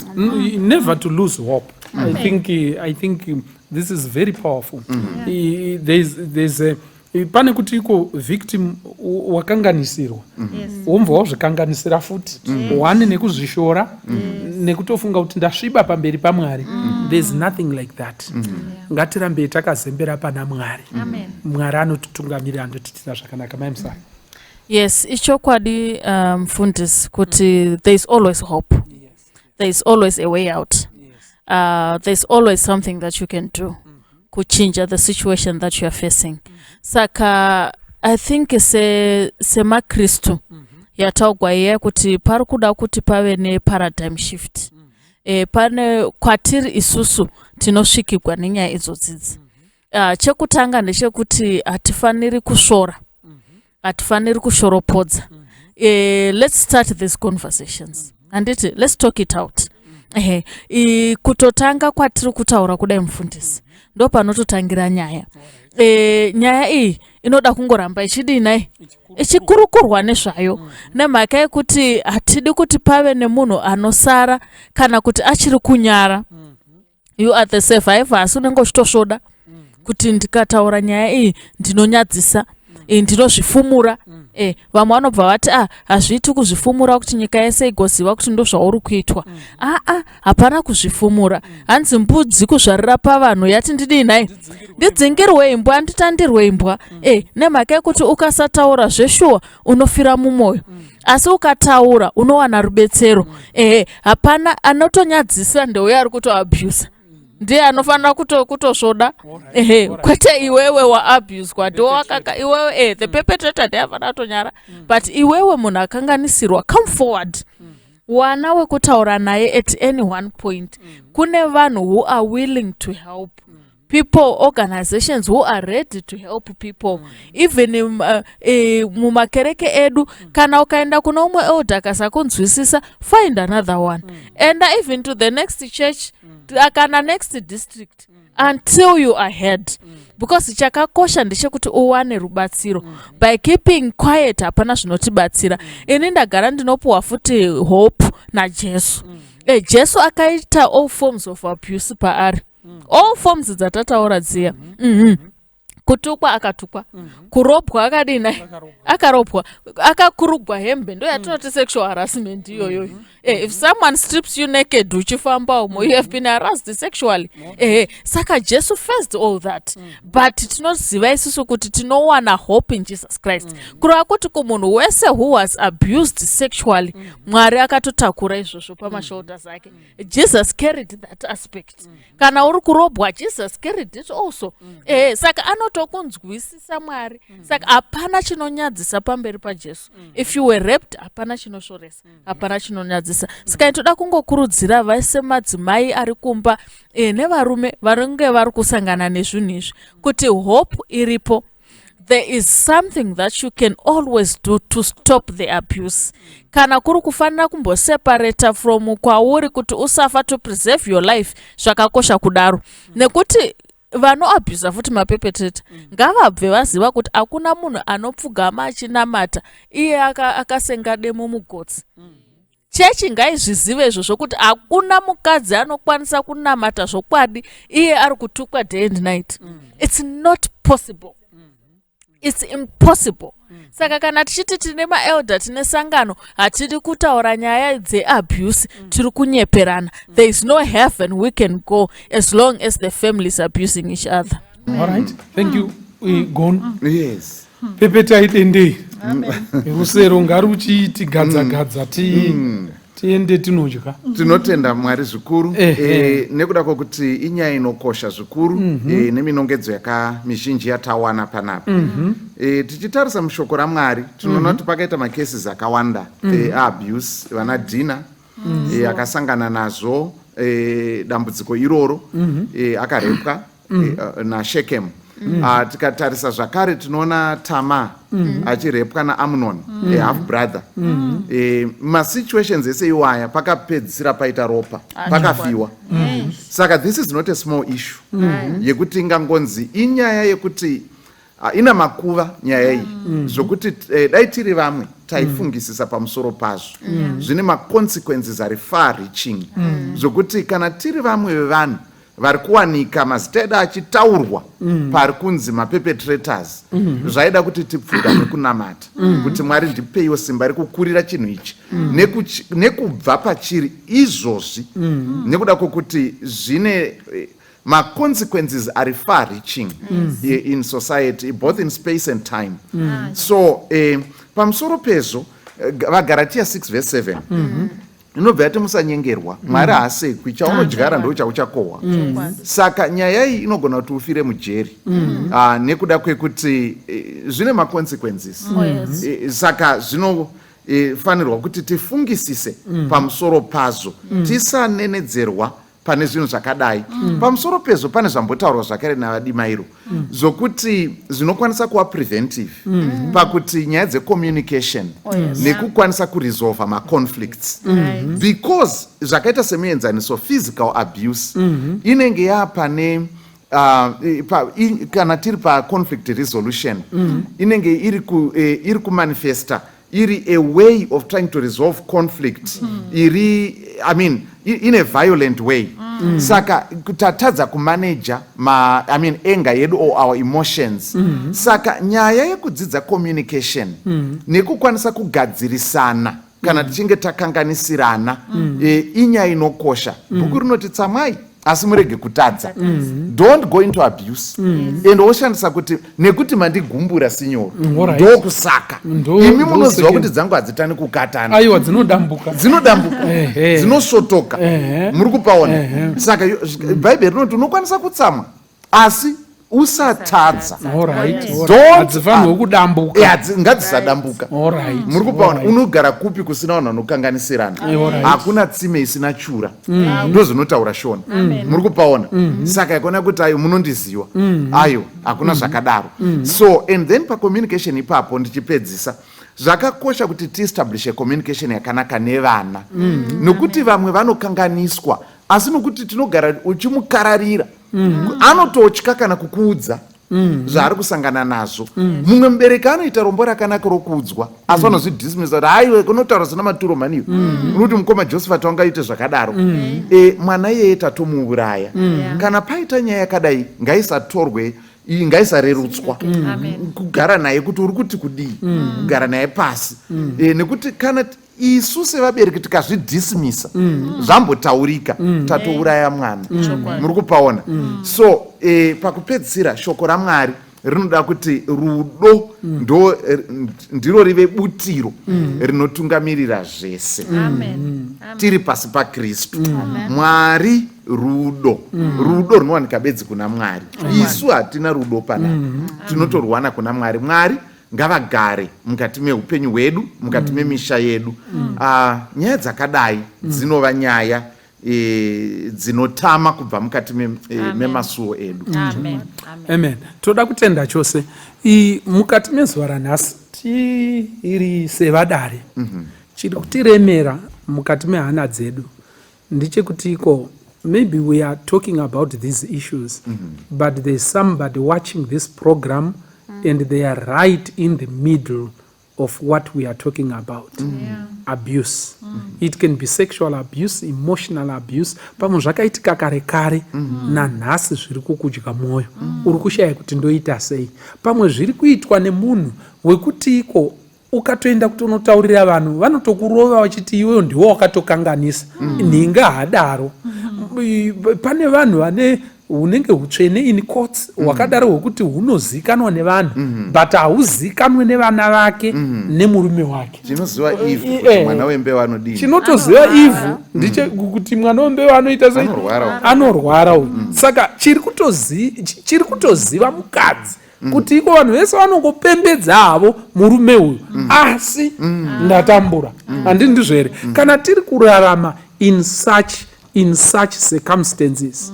Never to lose hope. I think this is very powerful. There's a pane kuti iko victim wakanganisirwa, womva wazvikanganisira futi one nekuzvishora, nekutofunga kuti ndasviba pamberi paMwari. There's nothing like that. Ngatirambei takazembera pana Mwari. Amen. Mwari anotitungamirira, anotiitira zvakanaka. Mai Musara. Yes, ichokwadi, mfundisi, kuti there is always hope, there is always a way out, there's always something that you can do kuchinja the situation that you are facing. Saka I think semaKristu yataugwa iya kuti pari kuda kuti pave neparadigm shift. Pane kwatiri isusu tinosvikirwa nenyaya idzodzidzi, chekutanga ndechekuti hatifaniri kusvora, hatifaniri kushoropodza. Let's start these conversations, handiti? Let's talk it out. Ehe, kutotanga kwatiri kutaura kudai, mufundisi, ndo panototangira nyaya. Nyaya iyi inoda kungoramba ichidii nai, ichikurukurwa nezvayo, nemhaka yekuti hatidi kuti pave nemunhu anosara kana kuti achiri kunyara. You are the survivor, asi unenge uchitosvoda kuti ndikataura nyaya iyi ndinonyadzisa, ndinozvifumura. Vamwe vanobva vati, "Ah, hazviiti kuzvifumura kuti nyika yese igoziva kuti ndo zvauri kuitwa." Aa, hapana kuzvifumura. Hanzi mbudzi kuzvarira pavanhu yati ndidii nhai, ndidzingirwe imbwa, nditandirwe imbwa. Nemhaka yekuti ukasataura zveshuwa unofira mumwoyo, asi ukataura unowana rubetsero. Ehe, hapana anotonyadzisa, ndeuyo ari kutoabusa ndiye anofanira kutosvoda, ehe, kwete iwewe waabuswa. Ndowakaka iwewe, the perpetrator ndiye afanira kutonyara, but iwewe munhu akanganisirwa, come forward. Wana wekutaura naye at any one point. Kune vanhu who are willing to help people, organizations who are ready to help people, even mumakereke edu. Kana ukaenda kuna umwe elder akasakunzwisisa, find another one. Enda even to the next church kana next district until you are heard, because chakakosha ndechekuti uwane rubatsiro. By keeping quiet hapana zvinotibatsira. Ini ndagara ndinopuwa futi hope naJesu. Jesu akaita all forms of abuse paari, all forms dzatataura dziya. Kutukwa akatukwa, kurobwa akadini, akarobwa, akakurugwa hembe. Ndo yatinoti sexual harassment iyoyoyo. If someone strips you naked uchifamba umo, you have been harassed sexually. Ehe, saka Jesu faced all that, but tinoziva isusu kuti tinowana hope in Jesus Christ. Kureva kuti kumunhu wese who was abused sexually, Mwari akatotakura izvozvo pamashoulders ake. Jesus carried that aspect. Kana uri kurobwa, Jesus carried it also. Ehe, saka anotokunzwisisa Mwari. Saka hapana chinonyadzisa pamberi paJesu. If you were raped, hapana chinosvoresa, hapana chinonyadzisa. Saka itoda kungokurudzira vese madzimai ari kumba nevarume vanenge vari kusangana nezvinhu izvi kuti hope iripo. There is something that you can always do to stop the abuse. Kana kuri kufanira kumboseparata from kwauri kuti usafa, to preserve your life, zvakakosha kudaro, nekuti vanoabhusa futi maperpetrator ngavabve vaziva kuti hakuna munhu anopfugama achinamata iye akasenga demo mugotsi. Chechi ngaizvizive izvozvo kuti hakuna mukadzi anokwanisa kunamata zvokwadi iye ari kutukwa day and night. It's not possible, it's impossible. Saka kana tichiti tine maelder, tine sangano, hatidi kutaura nyaya dzeabuse, tiri kunyeperana. There is no heaven we can go as long as the family is abusing each other. All right, thank you. Gone. Yes. Pepetai dendei rusero ngaruchitigadza gadza tiende tinodya. Tinotenda Mwari zvikuru nekuda kwokuti inyaya inokosha zvikuru neminongedzo yaka mizhinji yatawana panapa. Tichitarisa mushoko raMwari, tinoona kuti pakaita macases akawanda eabuse. Vana Dhina akasangana nazvo dambudziko iroro, akarepwa naShekem. Tikatarisa zvakare, tinoona Tama achirepwa naAmnon, half brother. Masituations ese iwaya pakapedzisira paita ropa, pakafiwa. Saka this is not a small issue yekuti ingangonzi inyaya yekuti ina makuva nyaya iyi, zvokuti dai tiri vamwe taifungisisa pamusoro pazvo. Zvine maconsequences ari far reaching, zvokuti kana tiri vamwe vevanhu vari kuwanika mazita edu achitaurwa pari kunzi maperpetrators, zvaida kuti tipfugame kunamata kuti Mwari ndipeiwo simba rekukurira chinhu ichi nekubva pachiri izvozvi, nekuda kwokuti zvine maconsequences ari far reaching in society, both in space and time. So pamusoro pezvo, vaGaratiya 6 verse 7 inobva yati musanyengerwa, Mwari haasekwi, chaunodyara ndo chauchakohwa. Saka nyaya iyi inogona kuti ufire mujeri nekuda kwekuti zvine maconsequences. Oh, yes. Saka zvinofanirwa kuti tifungisise pamusoro pazvo, tisanenedzerwa pane zvinhu zvakadai. Pamusoro pezvo, pane zvambotaurwa zvakare navadimairo zvokuti zvinokwanisa kuva preventive pakuti nyaya dzecommunication Oh, yes. nekukwanisa kuresolva maconflicts, because zvakaita semuenzaniso physical abuse inenge yaapane kana tiri paconflict resolution, inenge iri kumanifesta iri a way of trying to resolve conflict iri, I mean, in a violent way. Saka tatadza kumaneja ma, I mean, anger yedu or our emotions. Saka nyaya yekudzidza communication nekukwanisa kugadzirisana kana tichinge takanganisirana inyaya inokosha. Bhuku rinoti tsamwai asi murege kutadza. Don't go into abuse and woshandisa kuti nekuti mandigumbura sinyoro, ndokusaka imi munoziva kuti dzangu hadzitani kukatana. Aiwa, dzinodambuka. Dzinodambuka, dzinosvotoka. Muri kupaona? Saka Bhaibheri rinoti unokwanisa kutsamwa asi usatadza. Hadzifanirwe kudambuka. Ngadzisadambuka. Muri kupaona? Unogara kupi kusina vanhu vanokanganisirana? Hakuna tsime isina chura, ndo zvinotaura Shona. Muri kupaona? Saka ikona kuti ayo munondiziwa, ayo hakuna zvakadaro. So and then pacommunication ipapo, ndichipedzisa, zvakakosha kuti tiestablishe communication yakanaka nevana, nokuti vamwe vanokanganiswa, asi nokuti tinogara uchimukararira, anototya kana kukuudza zvaari kusangana nazvo. Mumwe mubereki anoita rombo rakanaka rokuudzwa, asi anozvidismisa kuti haiwe, kunotaura zina maturo maniyo. Unoti mukoma Josephat wangaite zvakadaro. Mwana iyeye tatomuuraya. Kana paita nyaya yakadai, ngaisatorwe. Iyi ngaisarerutswa. Kugara naye kuti uri kuti kudii, kugara naye pasi. Nekuti kana isu sevabereki tikazvidismisa, zvambotaurika, tatouraya mwana. Muri kupaona? So pakupedzisira, shoko raMwari rinoda kuti rudo ndo ndiro rive butiro rinotungamirira zvese. Amen. Tiri pasi paKristu. Mwari rudo. Rudo runowanika bedzi kuna Mwari. Isu hatina rudo panapa, tinotorwana kuna Mwari. Mwari ngavagare mukati meupenyu hwedu, mukati memisha yedu. Ah, nyaya dzakadai dzinova nyaya dzinotama kubva mukati Amen. memasuo edu. Amen. Amen. Amen. Toda kutenda chose. Mukati mezuva ranhasi, tiri sevadare, chiri kutiremera mukati mehana dzedu ndechekuti iko maybe we are talking about these issues, but there's somebody watching this program and they are right in the middle of what we are talking about. Abuse, it can be sexual abuse, emotional abuse. Pamwe zvakaitika kare kare, nanhasi zviri kukudya mwoyo, uri kushaya kuti ndoita sei. Pamwe zviri kuitwa nemunhu wekuti iko ukatoenda kuti unotaurira vanhu, vanotokurova vachiti iweyo ndiwo wakatokanganisa, nhinga hadaro. Pane vanhu vane hunenge hutsvene, in quotes, hwakadaro hwekuti hunozikanwa nevanhu, but hauzikanwe nevana vake nemurume wake. Chinoziva ivhu kuti mwana wembeu anodini. Chinotoziva ivhu ndiche kuti mwana wembeu anoita sei. Anorwara. Anorwara uyu. Saka chiri kutoziva mukadzi kuti iko vanhu vese vanongopembedza havo murume uyu, asi ndatambura. Handii ndizvo here? Kana tiri kurarama in such circumstances,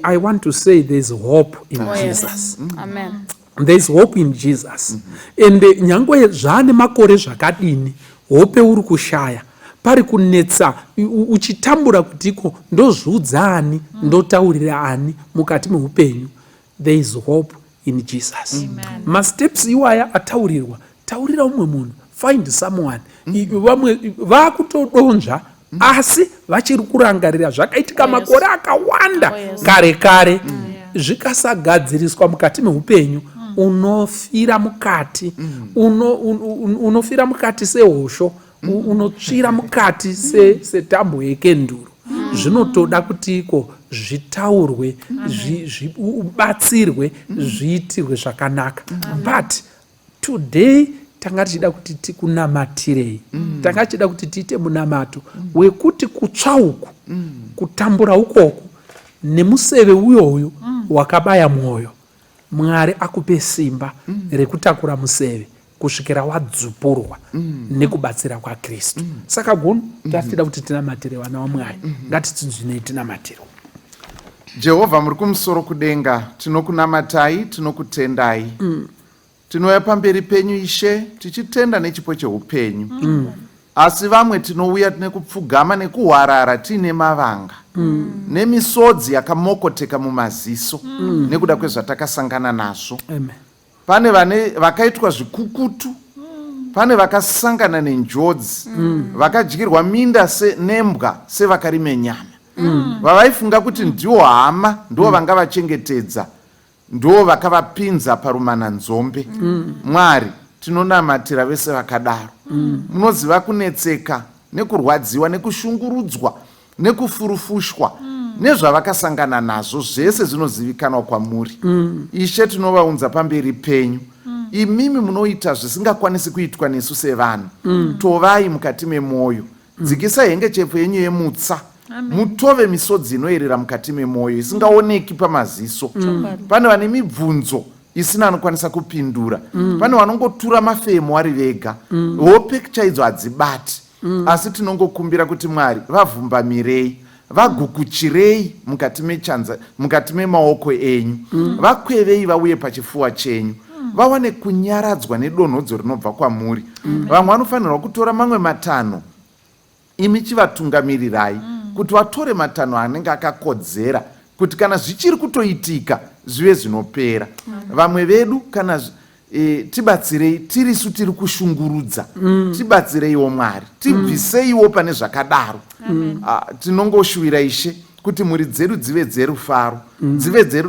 I want to say there's hope in Jesus. Amen. There's hope in Jesus. And nyangwe zvaane makore zvakadini, hope uri kushaya, pari kunetsa, uchitambura kuti iko ndozviudza ani, ndotaurira ani mukati meupenyu, there is hope in Jesus. Masteps iwaya ataurirwa, taurira umwe munhu, find someone. Vamwe vaakutodonzva asi vachiri kurangarira zvakaitika makore akawanda kare kare. Zvikasagadziriswa mukati meupenyu, unofira mukati. Unofira mukati sehosho, unotsvira mukati setambo yekenduru. Zvinotoda kuti iko zvitaurwe, ubatsirwe, zviitirwe zvakanaka. But today tanga tichida kuti tikunamatirei, tanga tichida kuti tiite munamato wekuti kutsva uku, kutambura ukoku nemuseve uyoyu wakabaya mwoyo, Mwari akupe simba rekutakura museve kusvikira wadzupurwa nekubatsira kwaKristu. Saka gunu tatida kuti tinamatire vana vaMwari. Ngatitsinzwinei tinamatirwe. Jehovha muri kumusoro kudenga, tinokunamatai, tinokutendai. Tinouya pamberi penyu, Ishe, tichitenda nechipo cheupenyu. Asi vamwe tinouya nekupfugama nekuhwarara tiine mavanga nemisodzi yakamokoteka mumaziso nekuda kwezvatakasangana nazvo. Amen. Pane vane vakaitwa zvikukutu, pane vakasangana nenjodzi, vakadyirwa minda nembwa sevakarime nyama. Vavaifunga kuti ndiwo hama, ndiwo vangavachengetedza, ndo vakavapinza parumananzombe. Mwari, tinonamatira vese vakadaro. Munoziva kunetseka nekurwadziwa nekushungurudzwa nekufurufushwa nezvavakasangana nazvo. Zvese zvinozivikanwa kwamuri, Ishe. Tinovaunza pamberi penyu. Imimi munoita zvisingakwanisi kuitwa nesu sevanhu. Tovai mukati memwoyo, dzikisai hengechepfu yenyu yemutsa, mutove misodzi inoyerera mukati memwoyo isingaoneki pamaziso. Pane vane mibvunzo isina anokwanisa kupindura. Pane vanongotura mafemo vari vega, hope chaidzo hadzibati. Asi tinongokumbira kuti Mwari vavhumbamirei, vagukuchirei mukati mechanza, mukati memaoko enyu. Vakwevei vauye pachifuwa chenyu, vawane kunyaradzwa nedonhodzo rinobva kwamuri. Vamwe vanofanirwa kutora mamwe matanho, imi chivatungamirirai kuti vatore matanho anenge akakodzera, kuti kana zvichiri kutoitika zvive zvinopera. Vamwe vedu kana tibatsirei, tirisu tiri kushungurudza. Tibatsireiwo, Mwari, tibviseiwo pane zvakadaro. Ah, tinongoshuwira, Ishe, Kuti mhuri dzedu dzive dzerufaro, dzive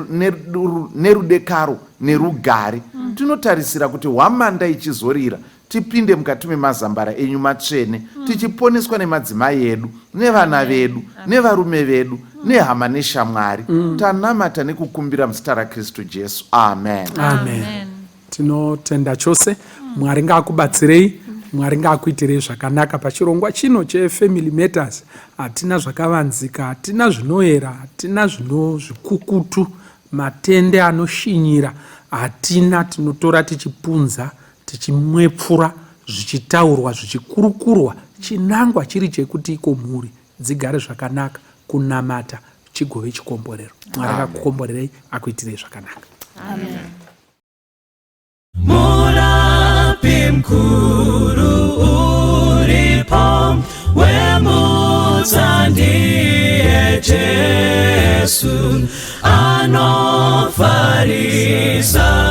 nerudekaro nerugare. Tinotarisira kuti hwamanda ichizorira tipinde mukati memazambara enyu matsvene, tichiponeswa nemadzimai edu nevana vedu nevarume vedu nehama neshamwari. Tanamata nekukumbira muzita raKristu Jesu, amen. Amen. Tinotenda chose. Mwari ngaakubatsirei, Mwari ngaakuitirei zvakanaka pachirongwa chino cheFamily Matters. Hatina zvakavanzika, hatina zvinoera, hatina zvino zvikukutu, matende anoshinyira hatina. Tinotora tichipunza, tichimwepfura, zvichitaurwa, zvichikurukurwa, chinangwa chiri chekuti iko mhuri dzigare zvakanaka, kunamata chigove chikomborero. Mwari akakukomborerei, akuitirei zvakanaka. Amen. Murapi mkuru uripo, wemutsa ndiye Jesu, anofarisa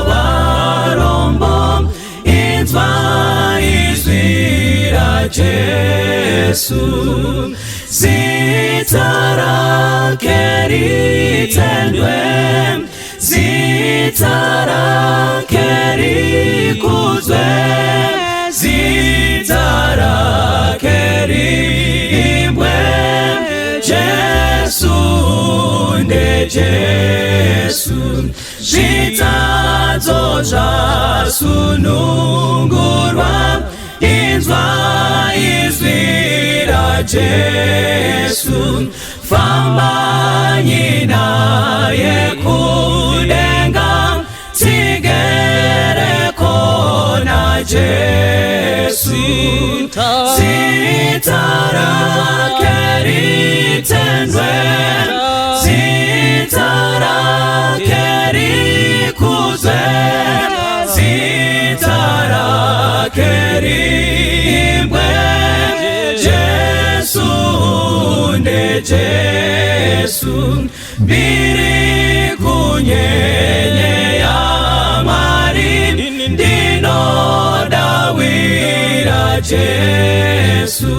varombo, inzwa izwi raJesu. Zita rake ritendwe, zita rake rikudzwe, zita rake riimbwe. Jesu ndeJesu, zvitadzo zvasunungurwa, inzwa izwi raJesu. Fambanyi naye kudenga, tigere kona Jesu. Zita rake ritendwe, zita rake rikudzwe, zita rake riimbwe. Jesu ndeJesu, mbiri kunyenye yaMwari, ndinodawira Jesu,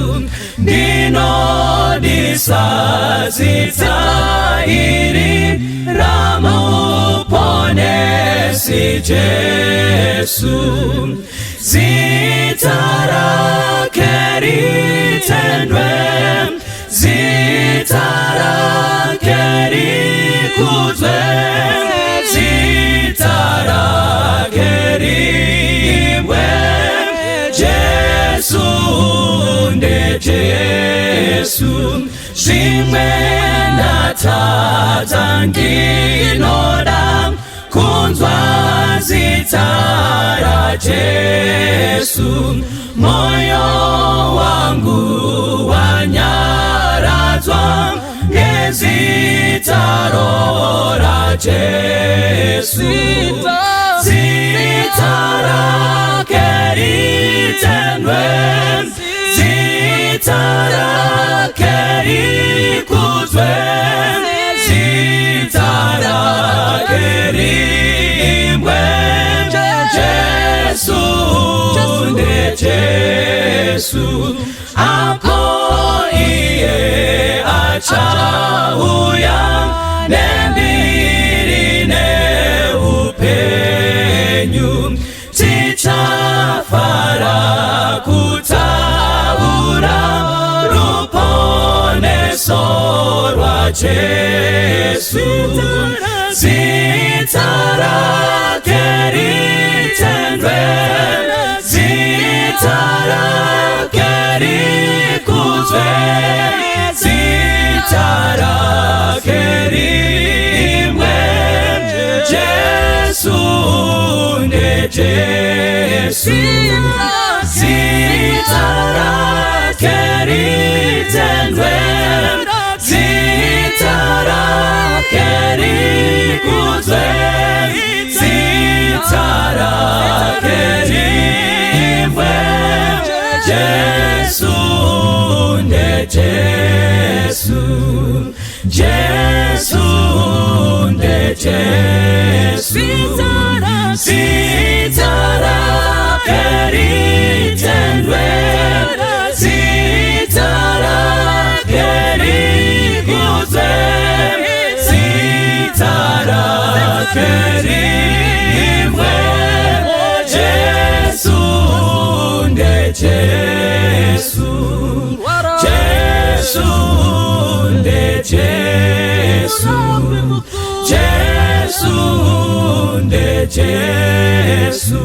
ndinodisa zita iri ramuponesi Jesu. Zita rake ritendwe, zita rake rikudzwe, zita rake riimbwe. Jesu ndeJesu, zvimwe ndatadza, ndinoda kunzwa zita raJesu. Moyo wangu wanyaradzwa ngezitaro raJesu. Zita rake ritendwe, zita rake rikudzwe, zita rake riimbwe. Jesu ndeJesu, apo iye achauya nembiri neupenyu, tichafara kutaura ruponeso rwaJesu. Zita rake ritendwe, zita rake rikudzwe, zita rake riimbwe. Jesu ndeJesu, zita rake ritendwe, zita rake rikudzwe, zita rake riimbwe. Jesu ndeJesu, Jesu ndeJesu, zita rake ritendwe, zita rake rikudzwe. Jesu.